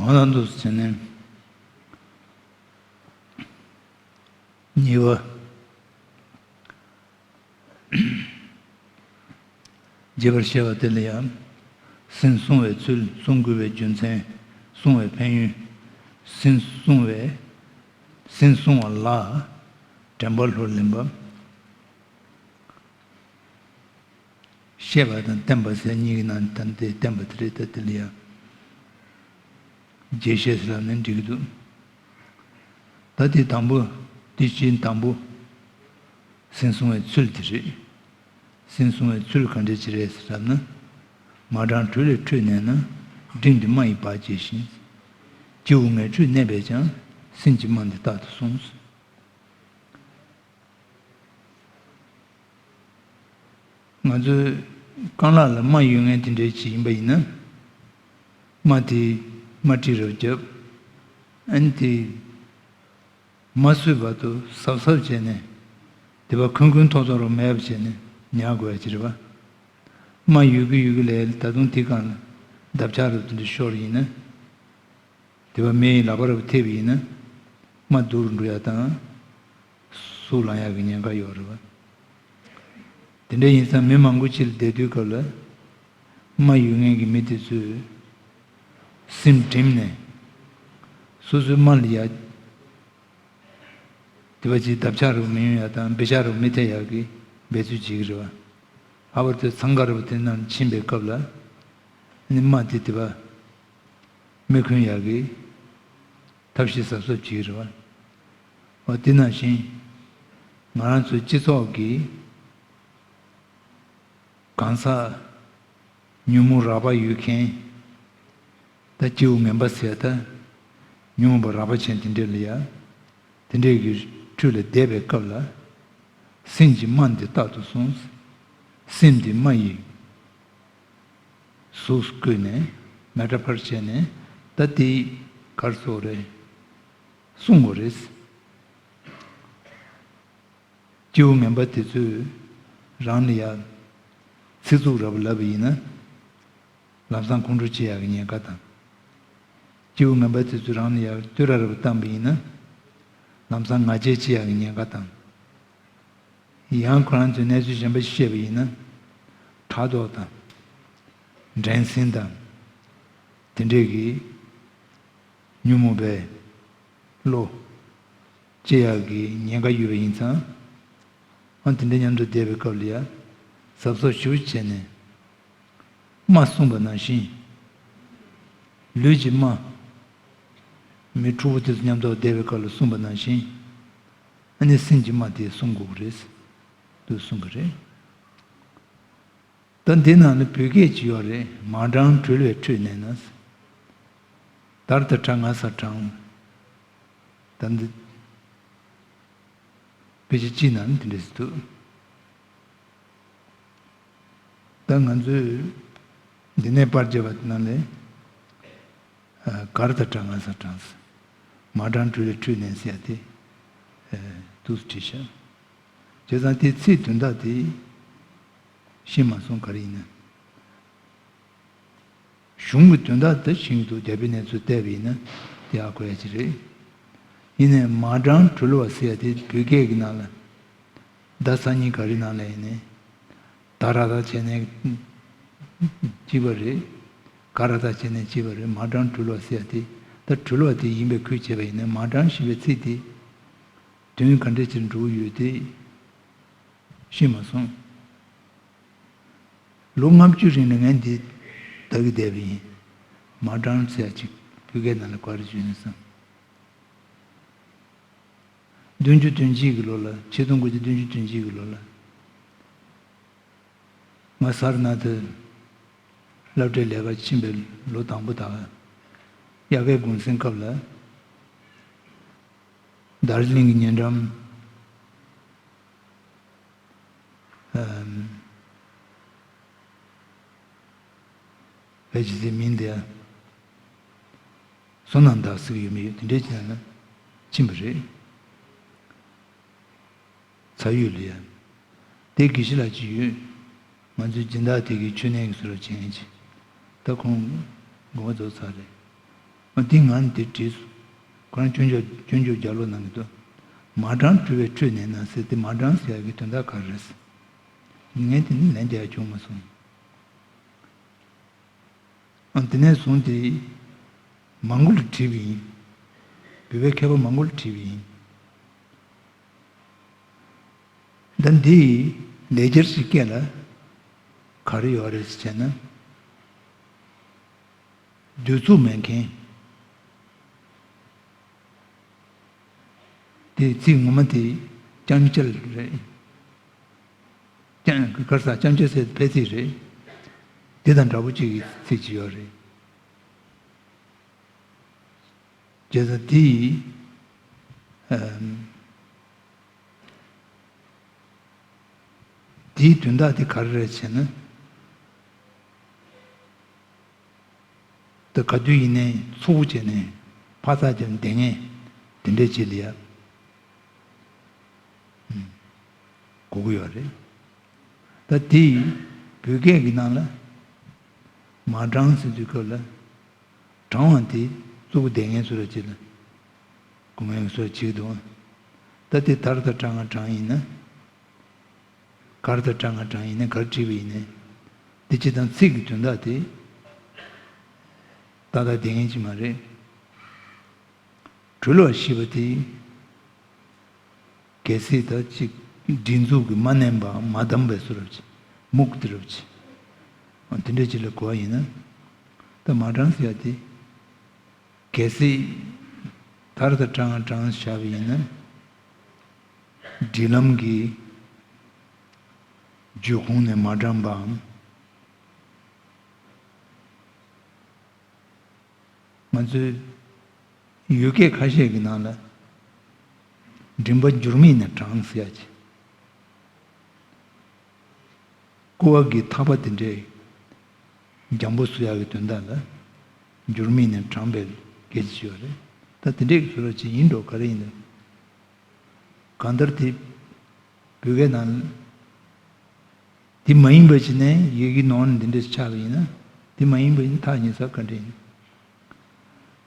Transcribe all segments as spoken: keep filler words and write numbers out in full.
མ་ལ་འདུག་ཟེར་ནས། གཉིས་པ། རྒྱས་པར་བཤད་པ་དེ་ལ་ཡང་། སེམས་བསྲུང་བའི་ཚུལ། བསྲུང་དགོས་པའི་རྒྱུ་མཚན། བསྲུང་བའི་ཕན་ཡོན། སེམས་བསྲུང་བའི། སེམས་བསྲུང་བ་ལ་དྲན་པ་ལྷུར་ལེན་པ། བཤད་པ་དང་བསྟན་པ་ཟེར་གཉིས་ཀྱི་ནང་ད་དེ་བསྟན་པ་དེ་རེད། ད་དེ་ལ་ཡང་རྒྱས་བཤད་ཟེར་ལབ་ནས་འགྲིག་གི་འདུག་ད་དེ་དང་པོ། དེ་བཞིན་དང་པོ། སེམས་བསྲུང་བའི་ཚུལ་དེ་རེད། སེམས་བསྲུང་བའི་ཚུལ་ག་འདྲ་ཅིག་རེད་ཟེར་ལབ་ན། མ་འགྲངས་གྲོས་ལས་འཕྲོས་ནས་ན། འབྲིང་དུ་སྨྲ་ཡི་བག་བྱས་ཤིང་། སྐྱེ་བོ་ངན་ཁྲོད་གནས་པས་ཀྱང་། སེམས་ཀྱི་སྨྲ་འདི་རྟག་ཏུ་བསྲུང་། ང་ཚོའི་རྐང་ལག་ལ་རྨ་ཡོད་མཁན་དེ་འདྲའི་ཅིག་ཡིན་པ་ཡིན་ན། རྨ་དེ་རྨ་དཀྲིས་རུ་བརྒྱབ། ཨ་ནི་དེ་མ་སོས་བར་དུ་གཟབ་གཟབ་བྱས་ནས། དེ་བ་ཁུན་ཁུན་ཐོག་ཐོག་རུ་མེད་པ་བྱས་ནས་ཉར་དགོས་ཡ་ཅིག་རེད་པ། རྨ་ཡོད་ཀྱི་ཡོད་ཀྱི་ལས། ད་དུང་དེ་སྒང་ལ་འདབ་ཆགས་རུ་དེ་འདྲ་ཤོར་ཡིན་ན། དེ་བ་མི་ཡི་ལག་པ་རུ་ཐེབས་ཡིན་ན། རྨ་སྡུག་རུ་འགྲོ་ཡ་དང་། ཟུག་ལངས་ཡག་གི་ཉེན་ཁ་ཡོད་རེད་བ། དེ་འདྲ་ཡིན་ཙང་མི་མང་པོ་ཅིག་ལ་བསྡད་དུས་སྐབས་ལ། རྨ་ཡོད་མཁན་གྱི་མི་དེ་ཚོས་སེམས་བསྒྲིམས་ནས། སོ་སོའི་རྨ་ལ་ཡ། དེ་བ་ཅིག་འདབ་ཆགས་རུ་མི་ཡོང་ཡ་དང་འབེ་ཤག་རུ་མི་ཐེབས་ཡག་གི་འབད་རྩོལ་བྱེད་ཀྱི་རེད་བ། ལྷག་པར་དུ་འཚང་ཁ་རུ་དེ་ནང་ཕྱིན་པའི་སྐབས་ལ། ནི་རྨ་དེ་དེ་བ་མི་འཁོན་ཡག་གི་ཐབས་ཤེས་གཟབ་གཟབ་བྱེད་ཀྱི་རེད་བ། འོ་དེ་ནང་བཞིན་ང་རང་ཚོའི་སྤྱི་ཚོགས་ཀྱི་གང་ཟག་ཉོན་མོངས་རགས་པ་ཡོད་མཁན། ད་སྐྱེ་བོ་ངན་པ་ཟེར་ད། ཉོན་མོངས་པ་རགས་པ་ཅན་དེ་འདྲ་ལ་ཡ། དེ་འདྲའི་གི་ཁྲོད་ལ་བསྡད་པའི་སྐབས་ལ། སེམས་ཀྱི་རྨ་འདི་རྟག་ཏུ་བསྲུང་། སེམས་འདི་རྨ་ཡི་གཟུགས་སུ་བཀོད་ནས། མེ་ཏྲ་ཕར་བྱས་ནས། ད་དེ་གར་སོགས་རེད། བསྲུང་དགོས་རེད། སྐྱེ་བོ་ངན་པ་དེ་ཚོས་རང་ལ་ཡ་ཚིག་རྩུབ་རབ་ལབ་པ་ཡིན་ན། ལམ་སང་ཁོང་ཁྲོ་སྐྱེ་ཡག་གི་ཉེན་ཁ་དང་། སྐྱེ་བོ་ངན་པ་དེ་ཚོས་རང་ལ་ཡ་བསྟོད་ར་རབ་བཏང་པ་ཡིན་ན། ལམ་སང་ང་རྒྱལ་སྐྱེ་ཡག་གི་ཉེན་ཁ་དང་། ཡང་ཁོ་རང་ཚོས་གནས་ཚུལ་གཞན་པ་ཞིག་བཤད་པ་ཡིན་ན། ཕྲག་དོག་དང་། འགྲན་སེམས་དང་། དེ་འདྲས་ཀྱི་ཉོན་མོངས་པའི་བློ་སྐྱེ་ཡག་གི་ཉེན་ཁ་ཡོད་པ་ཡིན་ཙང་། ཨ་དེ་འདྲ་མཉམ་དུ་བསྡད་པའི་སྐབས་ལ་ཡ། གཟབ་གཟབ་ཞེ་པོ་བྱས་ནས། རྨ་བསྲུངས་པ་ནང་བཞིན། ལུས་ཀྱི་རྨ། མི་ཕྲུ་གུ་དེ་ཚོ་མཉམ་དུ་བསྡད་པའི་སྐབས་ལ་བསྲུངས་པ་ནང་བཞིན། ཨ་ནི་སེམས་ཀྱི་རྨ་དེ་བསྲུང་དགོས་ཀྱི་རེད། དུ་གསུངས་ཀྱི་རེད། ད་འདི་ནང་ལ་བོད་སྐད་ཅིག་ཡོད་རེད། མ་འགྲངས་གྲོལ་བའི་ཁྲོད་གནས་ན། དར་དང་བྲག་ང་ས་དྲངས། ད་འདི་དཔེ་ཆ་གཅིག་ནང་ནས་དེ་འདྲ་ཞིག་འདུག་ད་ང་ཚོས་འདི་ནས་པར་བརྒྱབ་པ་དེ་ནང་ལས། གར་དང་བྲག་ང་ས་དྲངས། མ་འགྲངས་གྲོལ་བའི་ཁྲོད་གནས་ཟེར་ཡ་དེ། ཨ། འདུག་སེ་བྲིས་ཤག་བྱས་ཙང་དེའི་ཚིག་དོན་དག་དེ་ཤེས་མ་སོང་། ག་རེ་ཡིན་ན། གཞུང་གི་དོན་དག་དེ་ཤེས་ཀྱི་འདུག་རྒྱ་བོད་གནས་ཚུལ་བལྟས་པ་ཡིན་ན་དེ་ཧ་གོ་ཡ་ཅིག་རེད། ཡིན་ནའི་མ་འགྲངས་གྲོལ་བ་ཟེར་ཡ་དེ་བོད་སྐད་ཀྱི་ནང་ལ། ད་སང་ཉིན་ག་རེ་ནང་ལ་ཡིན་ནའི། ད་ར་ད་བྱས་ནས་གཅིག་པ་རེད། ག་ར་ད་བྱས་ནས་གཅིག་པ་རེད། མ་འགྲངས་གྲོལ་བ་ཟེར་ཡ་དེ། ད་གྲོལ་བ་དེ་ཡིན་པའི་ཁུལ་བྱས་པ་ཡིན་ན། མ་འགྲངས་ཞེས་པའི་ཚིག་དེ་དོན་ག་འདྲ་ཅིག་འགྲོ་གི་ཡོད་དེ་ཤེས་མ་སོང་། ལོ་ལྔ་བཅུ་རིང་ལ་ངས་འདི་ལྟ་གི་བསྡད་པ་ཡིན། མ་འགྲངས་ཟེར་ཡ་ཅིག་བོད་སྐད་ནང་ལ་ག་རེ་བརྗོད་ན་བསམ། བདུན་ཅུ་དོན་གཅིག་གི་ལོ་ལ། ཆིག་སྟོང་དགུ་བརྒྱ་བདུན་ཅུ་དོན་གཅིག་གི་ལོ་ལ། ང་སར་ནཱ་ཐ་སློབ་གྲྭའི་ལས་ཀ་ཕྱིན་པའི་ལོ་དང་པོ་དག་དབྱར་ཁའི་གུང་སེང་སྐབས་ལ། དར་ཇི་ལིང་གི་ཉེ་འགྲམ། ཨམ། བོད་ཀྱི་ཚེ་མིང་དེ། བསོད་ནམས་དར་ཟེར་གྱི་ཡོད་མེད་ཡོད། དེ་འདྲའི་ཅིག་ནང་ལ་ཕྱིན་པ་རེད། ཚ་ཡུལ་ལ་ཡ། དེ་དགེ་བཤེས་ལགས་ཅིག་ཡོད། ང་ཚོའི་སྦྱིན་བདག་དེ་གི་ཆོས་གནས་ཀྱི་བཟོ་འདྲ་བྱེད་མཁན་ཅིག་ད་ཁོང་དགོངས་པ་རྫོགས་ཚར་རེད། ཨ། འདི་ང་འདི་བྲིས་སོང་། ཁོ་རང་སྤྱོད་འཇུག་སྤྱོད་འཇུག་རྒྱལ་ལོ་ནང་གི་འདུག་མ་དྲངས་སྤྲུལ་པའི་ཁྲོད་ནས་ན་ཟེར་དེ། མ་དྲངས་ཟེར་ཡག་གི་དོན་དག་ག་རེ་རེད། ངས་དེ་ནི་ལན་རྒྱག་ཡག་བྱུང་མ་སོང་། ཨ། དེ་ནས་བཟུང་སྟེ་མང་པོ་ལ་བྲིས་པ་ཡིན། བོད་པའི་མཁས་པ་མང་པོ་ལ་བྲིས་པ་ཡིན། ད་འདི་ལེགས་སྦྱར་གྱི་སྐད་ལ་ག་རེ་ཡོད་རེད་ཟེར་ན། བསྡུས་ཚིག་མེད་མཁན། དེ་ཚིག་ངོ་མ་དེ་ལྕམ་ཆལ་རེད། ལྕམ། ག་རེ་ཟ། ལྕམ་ཆལ་ཟེར་ཕལ་ཚིག་རེད། དེ་དང་འདྲ་པོ་གཅིག་གི་ཚིག་ཅིག་ཡོད་རེད། བྱས་ཙང་དེ་ཡིས། ཨམ། དེའི་དོན་དག་དེ་ག་རེ་རེད་ཟེར་ན། ད་ག་དུས་ཡིན་ནའི་ཚུགས་བྱས་ནས་ཕར་ཚུར་བྱས་ནས་བསྡད་མཁན་དེ་འདྲས་ཅིག་ལ་ཡ། ཨམ། གོ་གི་ཡོད་རེད། ད་དེ་ཡིས་བོད་སྐད་ཀྱི་ནང་ལ་མ་དྲངས་ཟེར་དུས་སྐབས་ལ། དྲངས་པ་དེ་གཙོ་བོ་བསྡད་མཁན་བཟོ་འདྲ་ཅིག་ལ་གོ་མཁན་བཟོ་འདྲ་བྱེད་ཀྱི་འདུག་ད་དེ་ད་ར་ད་དྲ་ང་དྲངས་ཡིན་ན། ག་ར་ད་དྲ་ང་དྲངས་ཡིན་ན། ག་རེ་བྲིས་པ་ཡིན་ནའི། དེ་སྤྱིར་བཏང་ཚིག་གི་དོན་དག་དེ་ཏག་ཏག་བསྡད་མཁན་ཅིག་མ་རེད། གྲོལ་བར་ཤེས་པ་དེ། གལ་སྲིད་ད་ཅིག་སྒྲིག་འཛུགས་ཀྱིས་མ་མནན་པའམ་མ་བསྡམས་པའི་བཟོ་འདྲ་ཅིག་མུག་དེ་འདྲ་ཅིག་ཨ། དེ་འདྲ་ཅིག་ལ་གོ་བ་ཡིན་ན། ད་མ་དྲངས་ཟེར་ཡ་དེ། གལ་སྲིད་ད་ར་ད་དྲ་ང་དྲངས་བཞག་པ་ཡིན་ན། སྒྲིག་ལམ་གྱི་བརྗོད་ཁུངས་ནས་མ་དྲངས་པའམ། ང་ཚོའི་ཡུལ་སྐད་ཁ་ཤས་ཀྱི་ནང་ལ་མགྲིན་པ་འགྱུར་མེད་ནས་དྲངས་ཟེར་ཡ་ཅིག་སྐུར་བ་གི་ཐག་པ་དེ་འདྲའི་འཇམ་པོ་བཟོ་ཡག་གི་དོན་དག་ལ་འགྱུར་མེད་ནས་དྲངས་པའི་སྐད་ཆ་ཞིག་ཡོད་རེད། ད་དེ་འདྲའི་བཟོ་འདྲ་ཅིག་ཡིན་འགྲོ། ག་རེ་ཡིན་འགྲོ། གང་ལྟར་དེ་བོད་སྐད་ནང་དེ་མ་ཡིན་པ་ཅིག་ནས་ཡི་གེ་ནོར་ནས་འདི་འདྲ་ཆགས་པ་ཡིན་ན། དེ་མ་ཡིན་པ་ཡིན་ཐག་ཉེ་ས་ག་འདྲ་ཡིན།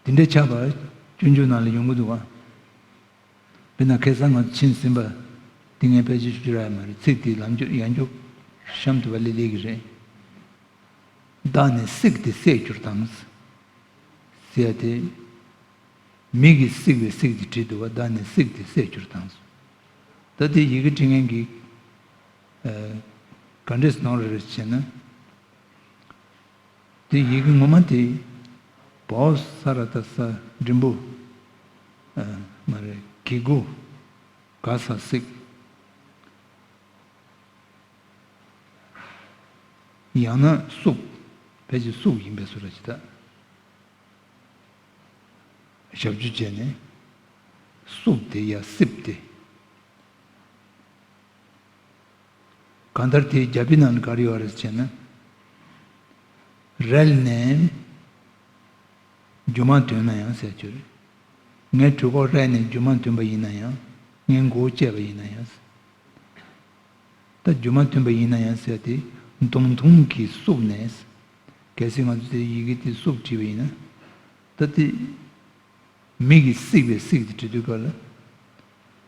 དེ་འདྲ་ཆགས་པ་སྤྱོད་འཇུག་ནང་ལ་ཡོང་གི་འདུག་ག་དཔེར་ན་ཁ་སང་ང་ཚོ་ཕྱིན་ཟིན་པ་དེ་ངས་ཕལ་ཆེར་ཞུ་རག་ཡ་མ་རེད། ཚིག་དེ་ལམ་འཇུག་ཡང་འཇུག་གཤམ་དུ་བ་ལི་ལི་གི་རེད། བདག་ནི་སྲེག་སྟེ་བསད་གྱུར་དང་། ཟེར་ཡ་དེ། མི་གིས་བསྲེགས་པའི་བསྲེགས་དེ་བྲིས་འདུག་པ། བདག་ནི་བསྲེགས་ཏེ་བསད་གྱུར་དང་། ད་དེ་ཡི་གེ་འབྲི་མཁན་གྱིས། ཨ། ག་འདྲས་གནང་རེད་ཟེར་ན། དེ་ཡི་གེ་ངོ་མ་དེ། བའོ་ས་ར་བཏགས་ས་འགྲེང་བུ། ཨ། མ་རེད། གི་གུ། ག་ས་བསྲེགས། ཡང་ན་བསྲུབས། ཕལ་ཆེར་བསྲུབས་ཡིན་པའི་བཟོ་འདྲ་ཅིག་ད། ཞབས་ཀྱུ་བྱས་ནས་བསྲུབས་ཏེ་ཡ་བསྲེགས་ཏེ། གང་ལྟར་དེའི་རྒྱ་དཔེ་ནང་ལ་ག་རེ་ཡོད་རེད་ཟེར་ན། རལ་ནས་རྒྱུ་མ་ཐོན་ན་ཡང་ཟེར་རྒྱུ་རེད། ངའི་གྲོད་ཁོག་རལ་ནས་རྒྱུ་མ་ཐོན་པ་ཡིན་ན་ཡང་། ངའི་མགོ་བཅད་པ་ཡིན་ན་ཡང་། ད་རྒྱུ་མ་ཐོན་པ་ཡིན་ན་ཡང་ཟེར་དེ་མདུང་ཐུང་གིས་བསྲུབས་ནས། གལ་སྲིད་ང་ཚོ་དེ་ཡི་གེ་དེ་བསྲུབས་བྲིས་པ་ཡིན་ན། ད་དེ་མི་གིས་བསྲེགས་པའི་བསྲེགས་དེ་བྲིས་དུས་སྐབས་ལ།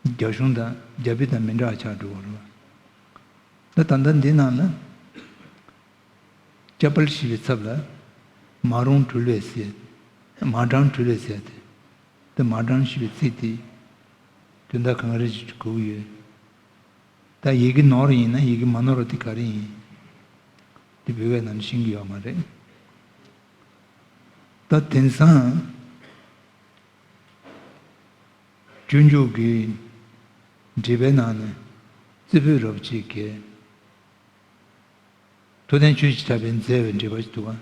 རྒྱ་གཞུང་དང་རྒྱ་དཔེ་དང་མི་འདྲ་བ་ཆགས་འགྲོ་བ་རེད་པ། ད་ད་ལྟ་འདི་ནང་ལ། ཁྱབ་པ་ཞེས་པའི་ཚབ་ལ། མ་དྲངས་སྤྲུལ་པས་ཟེར། མ་དྲངས་སྤྲུལ་པས་ཟེར་ཏེ། དེ་མ་དྲངས་ཞེས་པའི་ཚིག་དེ་དོན་དག་གང་རེད་ཅེས་གོ་གི་ཡོད། ད་ཡི་གེ་ནོར་ཡིན་ན་ཡི་གེ་མ་ནོར་བ་དེ་ག་རེ་ཡིན། དེ་བོད་སྐད་ནང་ནས་ཤེས་ཀྱི་ཡོད་མ་རེད། ད་དེང་སང་སྤྱོད་འཇུག་གི་འགྲེལ་པའི་ནང་ནས་རྩེ་ཕུད་རབ་ཅིག་གིས། ཐུབ་བསྟན་ཆོས་ཀྱི་གྲགས་པས་མཛད་པའི་འགྲེལ་པ་ཞིག་འདུག་ག་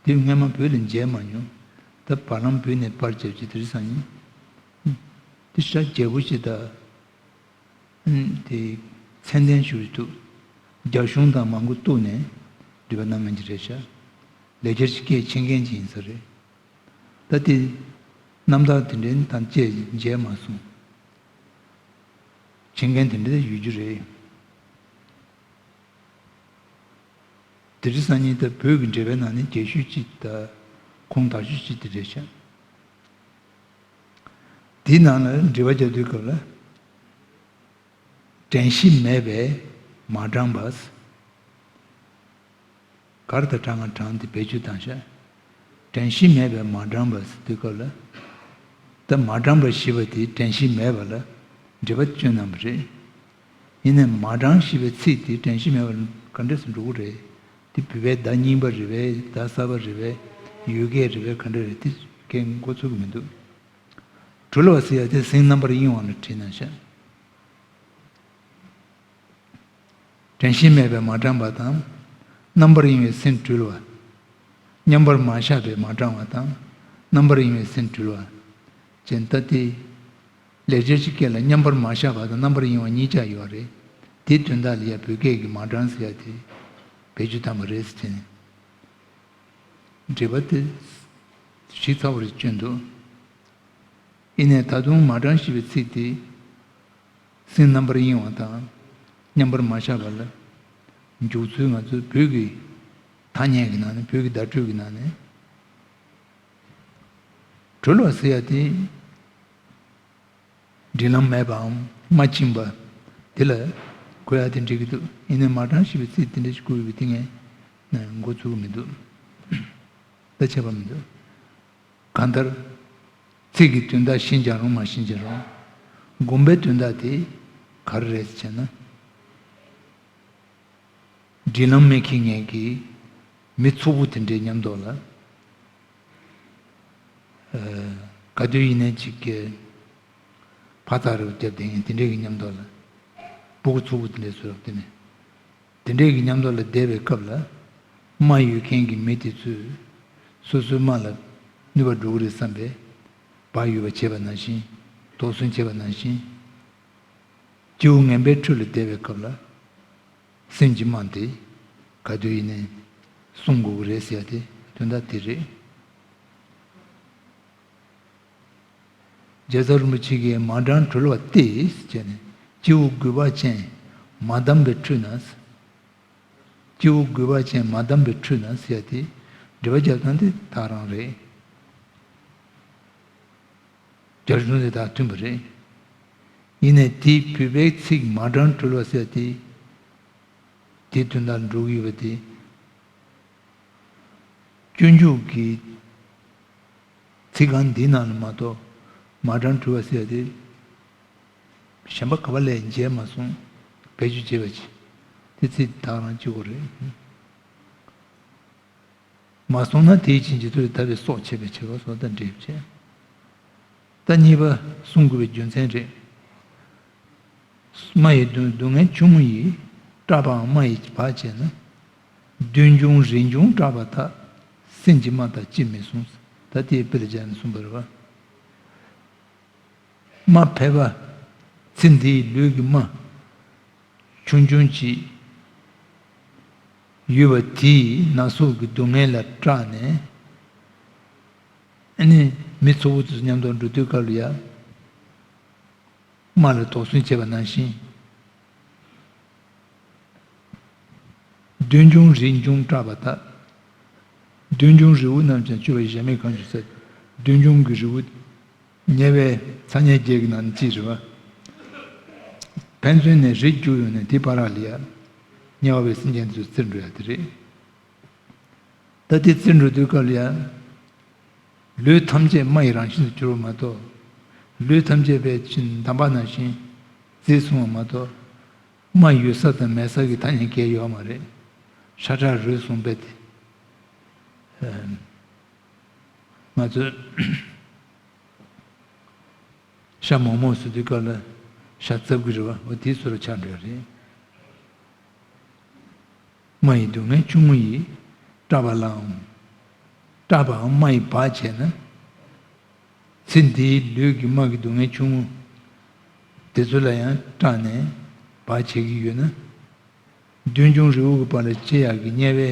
དེ་སྔོན་མ་བོད་ལ་མཇལ་མ་མྱོང་། ད་བར་ལམ་བོད་ནས་པར་བརྒྱབ་ཅིག་དེ་རིང་སང་ཉིན། དེ་ཤ་རྒྱས་པོ་ཞིག་ད། དེ་ཚད་ལྡན་ཞིག་འདུག་རྒྱ་གཞུང་དང་མང་པོ་གཏུགས་ནས་འགྲེལ་པ་གནང་མཁན་ཅིག་རེད་ཤག་ལེགས་སྦྱར་གྱི་སྐད་མཁྱེན་མཁན་ཅིག་ཡིན་ས་རེད། ད་དེ་རྣམ་ཐར་དེ་འདྲའི་དང་བཅས་མཇལ་མ་སོང་། མཁྱེན་མཁན་དེ་འདྲ་ཡོད་རྒྱུ་རེད། དེ་རིང་སང་ཉིན་ད་བོད་ཀྱི་འགྲེལ་པའི་ནང་ནས་རྒྱས་ཤོས་གཅིག་དང་། ཁུངས་དག་ཤོས་གཅིག་དེ་རེད་ཤག་དེའི་ནང་ལ་འགྲེལ་པ་རྒྱག་དུས་སྐབས་ལ། དྲན་ཤེས་མེད་པས་མ་དྲངས་པ། གར་དང་གྲངས་ང་དྲངས་ཏེ་བེད་སྤྱོད་བཏང་ཤག་དྲན་ཤེས་མེད་པས་མ་དྲངས་པ་ཟེར་དུས་སྐབས་ལ། ད་མ་དྲངས་པ་ཞེས་པ་དེ་དྲན་ཤེས་མེད་པ་ལ་འགྲེལ་པ་བསྐྱོན་གནང་བ་རེད། ཡིན་ནའི་མ་དྲངས་ཞེས་པའི་ཚིག་དེ་དྲན་ཤེས་མེད་པ་ལ་ག་འདྲ་སེ་འགྲོ་གི་རེད། དེ་བོད་པའི་བརྡ་རྙིང་པ་རེད་པས། བརྡ་གསར་པ་རེད་པས། ཡུལ་སྐད་རེད་པས། ག་འདྲ་རེད། དེ་སྐད་མགོ་ཚོད་ཀྱི་མི་འདུག་གྲོལ་བ་ཟེར་ཡ་དེ་སེམས་རྣམ་པར་གཡེང་བ་ལ་བྲིས་ན་ཤག་དྲན་ཤེས་མེད་པས་མ་དྲངས་པ་དང་། རྣམ་པར་གཡེང་བའི་སེམས་གྲོལ་བ། མཉམ་པར་མ་བཞག་པས་མ་དྲངས་པ་དང་། རྣམ་པར་གཡེང་བའི་སེམས་གྲོལ་བ། ཅེས་ད་ལྟའི་ལེགས་སྦྱར་གྱི་སྐད་ལ་མཉམ་པར་མ་བཞག་པ་དང་རྣམ་པར་གཡེང་བ་གཉིས་ཆ་ཡོད་རེད། དེའི་དོན་དག་ལ་ཡང་བོད་སྐད་ཀྱི་མ་དྲངས་ཟེར་ཡ་དེ་བེད་སྤྱོད་བཏང་བ་རེད་ཟེར་ནས། འགྲེལ་པ་དེ་ཞིབ་ཚགས་པོ་རེ་བསྐྱོན་འདུག་ཡིན་ནའི་ད་དུང་མ་དྲངས་ཞེས་པའི་ཚིག་དེ། སེམས་རྣམ་པར་གཡེང་བ་དང་། མཉམ་པར་མ་བཞག་པ་ལ། འཇུག་ཚུལ་ང་ཚོའི་བོད་ཀྱི་ཐ་སྙད་ཀྱི་ནང་ནས། བོད་ཀྱི་བརྡ་སྤྲོད་ཀྱི་ནང་ནས། གྲོལ་བ་ཟེར་ཡ་དེ། སྒྲིག་ལམ་མེད་པའམ་མ་བཅིངས་པ་དེ་ལ་གོ་ཡ་དེ་འགྲིག་གི་འདུག་ཡིན་ནའི་མ་དྲངས་ཞེས་པའི་ཚིག་དེ་འདྲ་ཞིག་བཀོད་ཡོད་པའི་དེ་ངས་མགོ་ཚོད་ཀྱི་མི་འདུག་ད་ཁྱད་པར་མི་འདུག་གང་ལྟར། ཚིག་གི་དོན་དག་ཤེས་ཀྱང་རུང་མ་ཤེས་ཀྱང་རུང་། དགོངས་པའི་དོན་དག་དེ་ག་རེ་རེད་ཟེར་ན། སྒྲིག་ལམ་མེད་མཁན་ངེད་ཀྱི་མི་ཚོགས་པོ་དེ་འདྲའི་མཉམ་དུ་ལ། ཨ། ག་དུས་ཡིན་ནའི་ཅིག་གི་ཕ་ཚ་རུ་བརྒྱབ་བསྡད་མཁན་དེ་འདྲའི་གི་མཉམ་དུ་ལ། སྤུ་གུ་ཚོགས་པོ་དེ་འདྲའི་བཟོ་རོགས་དེ་ནས། དེ་འདྲའི་གི་མཉམ་དུ་ལ་བསྡད་པའི་སྐབས་ལ། རྨ་ཡོད་མཁན་གྱི་མི་དེ་ཚོས་སོ་སོའི་རྨ་ལ་གནོད་པ་འགྲོ་གི་རེད་བསམ་པའི་བག་ཡོད་པ་བྱས་པ་ནང་བཞིན། དོགས་ཟོན་བྱས་པ་ནང་བཞིན། སྐྱེ་བོ་ངན་པའི་ཁྲོད་ལ་བསྡད་པའི་སྐབས་ལ། སེམས་ཀྱི་རྨ་དེ་ག་དུས་ཡིན་ནའི་བསྲུང་དགོས་ཀྱི་རེད་ཟེར་ཡ་དེ་དོན་དག་དེ་རེད། རྒྱལ་ཚབ་རིན་པོ་ཆེ་གིས་མ་དྲངས་གྲོལ་བ་སྟེ་ཟེར་ནས། སྐྱེ་བོ་རྒུད་པ་ཅན་མ་བསྡམས་པའི་ཁྲོད་ན། སྐྱེ་བོ་རྒུད་པ་ཅན་མ་བསྡམས་པའི་ཁྲོད་ན་ཟེར་ཡ་དེ། འགྲེལ་པ་རྒྱབ་སྟངས་དེ་དག་རང་རེད། རྒྱབ་ལྗོངས་དེ་དག་མཐུན་པ་རེད། ཡིན་ནའི་དེའི་བོད་པའི་ཚིག་མ་དྲངས་གྲོལ་བ་ཟེར་ཡ་དེ། དེའི་དོན་དག་འགྲོ་གི་ཡོད་པ་དེ། སྤྱོད་འཇུག་གི་ཚིག་རྐང་འདིའི་ནང་ལ་མ་གཏོགས། མ་དྲངས་གྲོལ་བ་ཟེར་ཡ་དེ། གཞན་པ་ག་པ་ལས་མཇལ་མ་སོང་། བེད་སྤྱོད་བྱས་པ་ཅིག་དེ་ཚིག་དག་རང་གཅིག་པོ་རེད། མ་སོང་ན་དེའི་རྐྱེན་གྱིས་དུ་ལ་ཐར་པའི་སྲོག་ཆད་པའི་ཕྱིར་རོ་སོགས་དང་འགྲེལ་བྱས། ད་གཉིས་པ་བསྲུང་དགོས་པའི་རྒྱུ་མཚན་རེད། རྨ་ཡི་སྡུག་སྡུག་བསྔལ་ཆུང་ངུ་ཡིས། སྐྲག་པའང་རྨ་ཡིས་བག་བྱས་ན། བདུན་འབྱུང་རིགས་འབྱུང་སྐྲག་པ་དག་སེམས་ཀྱི་རྨ་དང་ཅིས་མི་བསྲུང་། ད་དེའི་དཔེ་ལ་སྦྱར་ནས་གསུངས་པ་རེད་བ། རྨ་ཕལ་པ། ཚེ་འདིའི་ལུས་ཀྱི་རྨ་ཆུང་ཆུང་ཅིག་ཡོད་པ་དེས་ན་ཟུག་གི་སྡུག་བསྔལ་ལ་སྐྲག་ནས། ཨ་ནི་མི་ཚོགས་པོ་དེ་ཚོ་མཉམ་དུ་འགྲོ་དུས་སྐབས་ལ་ཡ། རྨ་ལ་དོགས་ཟོན་བྱས་པ་ནང་བཞིན། བདུན་འབྱུང་རིགས་འབྱུང་སྐྲག་པ་དག་བདུན་འབྱུང་རིལ་བུ་རྣམས་ཀྱང་བཅུ་པ་གཞལ་མེད་ཁང་བཅུ་ས། བདུན་འབྱུང་གི་རིལ་བུ། དམྱལ་བའི་ཚ་དམྱལ་བརྒྱད་ཀྱི་ནང་ནས་གཅིག་རེད་བ། ཕན་ཚུན་ནས་རིགས་རྒྱུག་ཡོང་ནས་དེ་བར་ལ་ཡ། དམྱལ་བའི་སེམས་ཅན་ཚོས་བཙིར་འགྲོ་ཡ་དེ་རེད། ད་དེ་བཙིར་འགྲོ་དུས་སྐབས་ལ་ཡ། ལུས་ཐམས་ཅད་རྨ་ཡི་རང་བཞིན་དུ་གྱུར་པ་མ་གཏོགས། ལུས་ཐམས་ཅད་པའི་ཕྱིན་འདམ་བག་ནང་བཞིན་བརྫིས་སོང་བ་མ་གཏོགས། རྨ་ཡོད་ས་དང་མེད་ས་གི་ཐ་སྙད་གང་ཡང་ཡོད་མ་རེད། ཤ་ཁྲག་རུས་གསུམ་རྦད་དེ། ཨ། ང་ཚོས་ཤ་མོག་མོག་ཟེར་དུས་སྐབས་ལ་ཤ་རྩབ་ཀྱི་རེད་བ། འོ་དེའི་ཚུལ་ལ་ཆགས་འགྲོ་ཡ་རེད། རྨ་ཡི་སྡུག་བསྔལ་ཆུང་ངུ་ཡིས། སྐྲག་པ་ལའང་། སྐྲག་པའང་རྨ་ཡིས་བག་བྱས་ན། ཚེ་འདིའི་ལུས་ཀྱི་རྨ་གི་སྡུག་བསྔལ་ཆུང་ངུ་དེ་ཚོ་ལ་ཡང་སྐྲག་ནས་བག་བྱེད་ཀྱི་ཡོད་ན། བདུན་འབྱུང་རིལ་བུ་གི་བར་ལ་སྐྱེ་ཡག་གི་དམྱལ་བའི་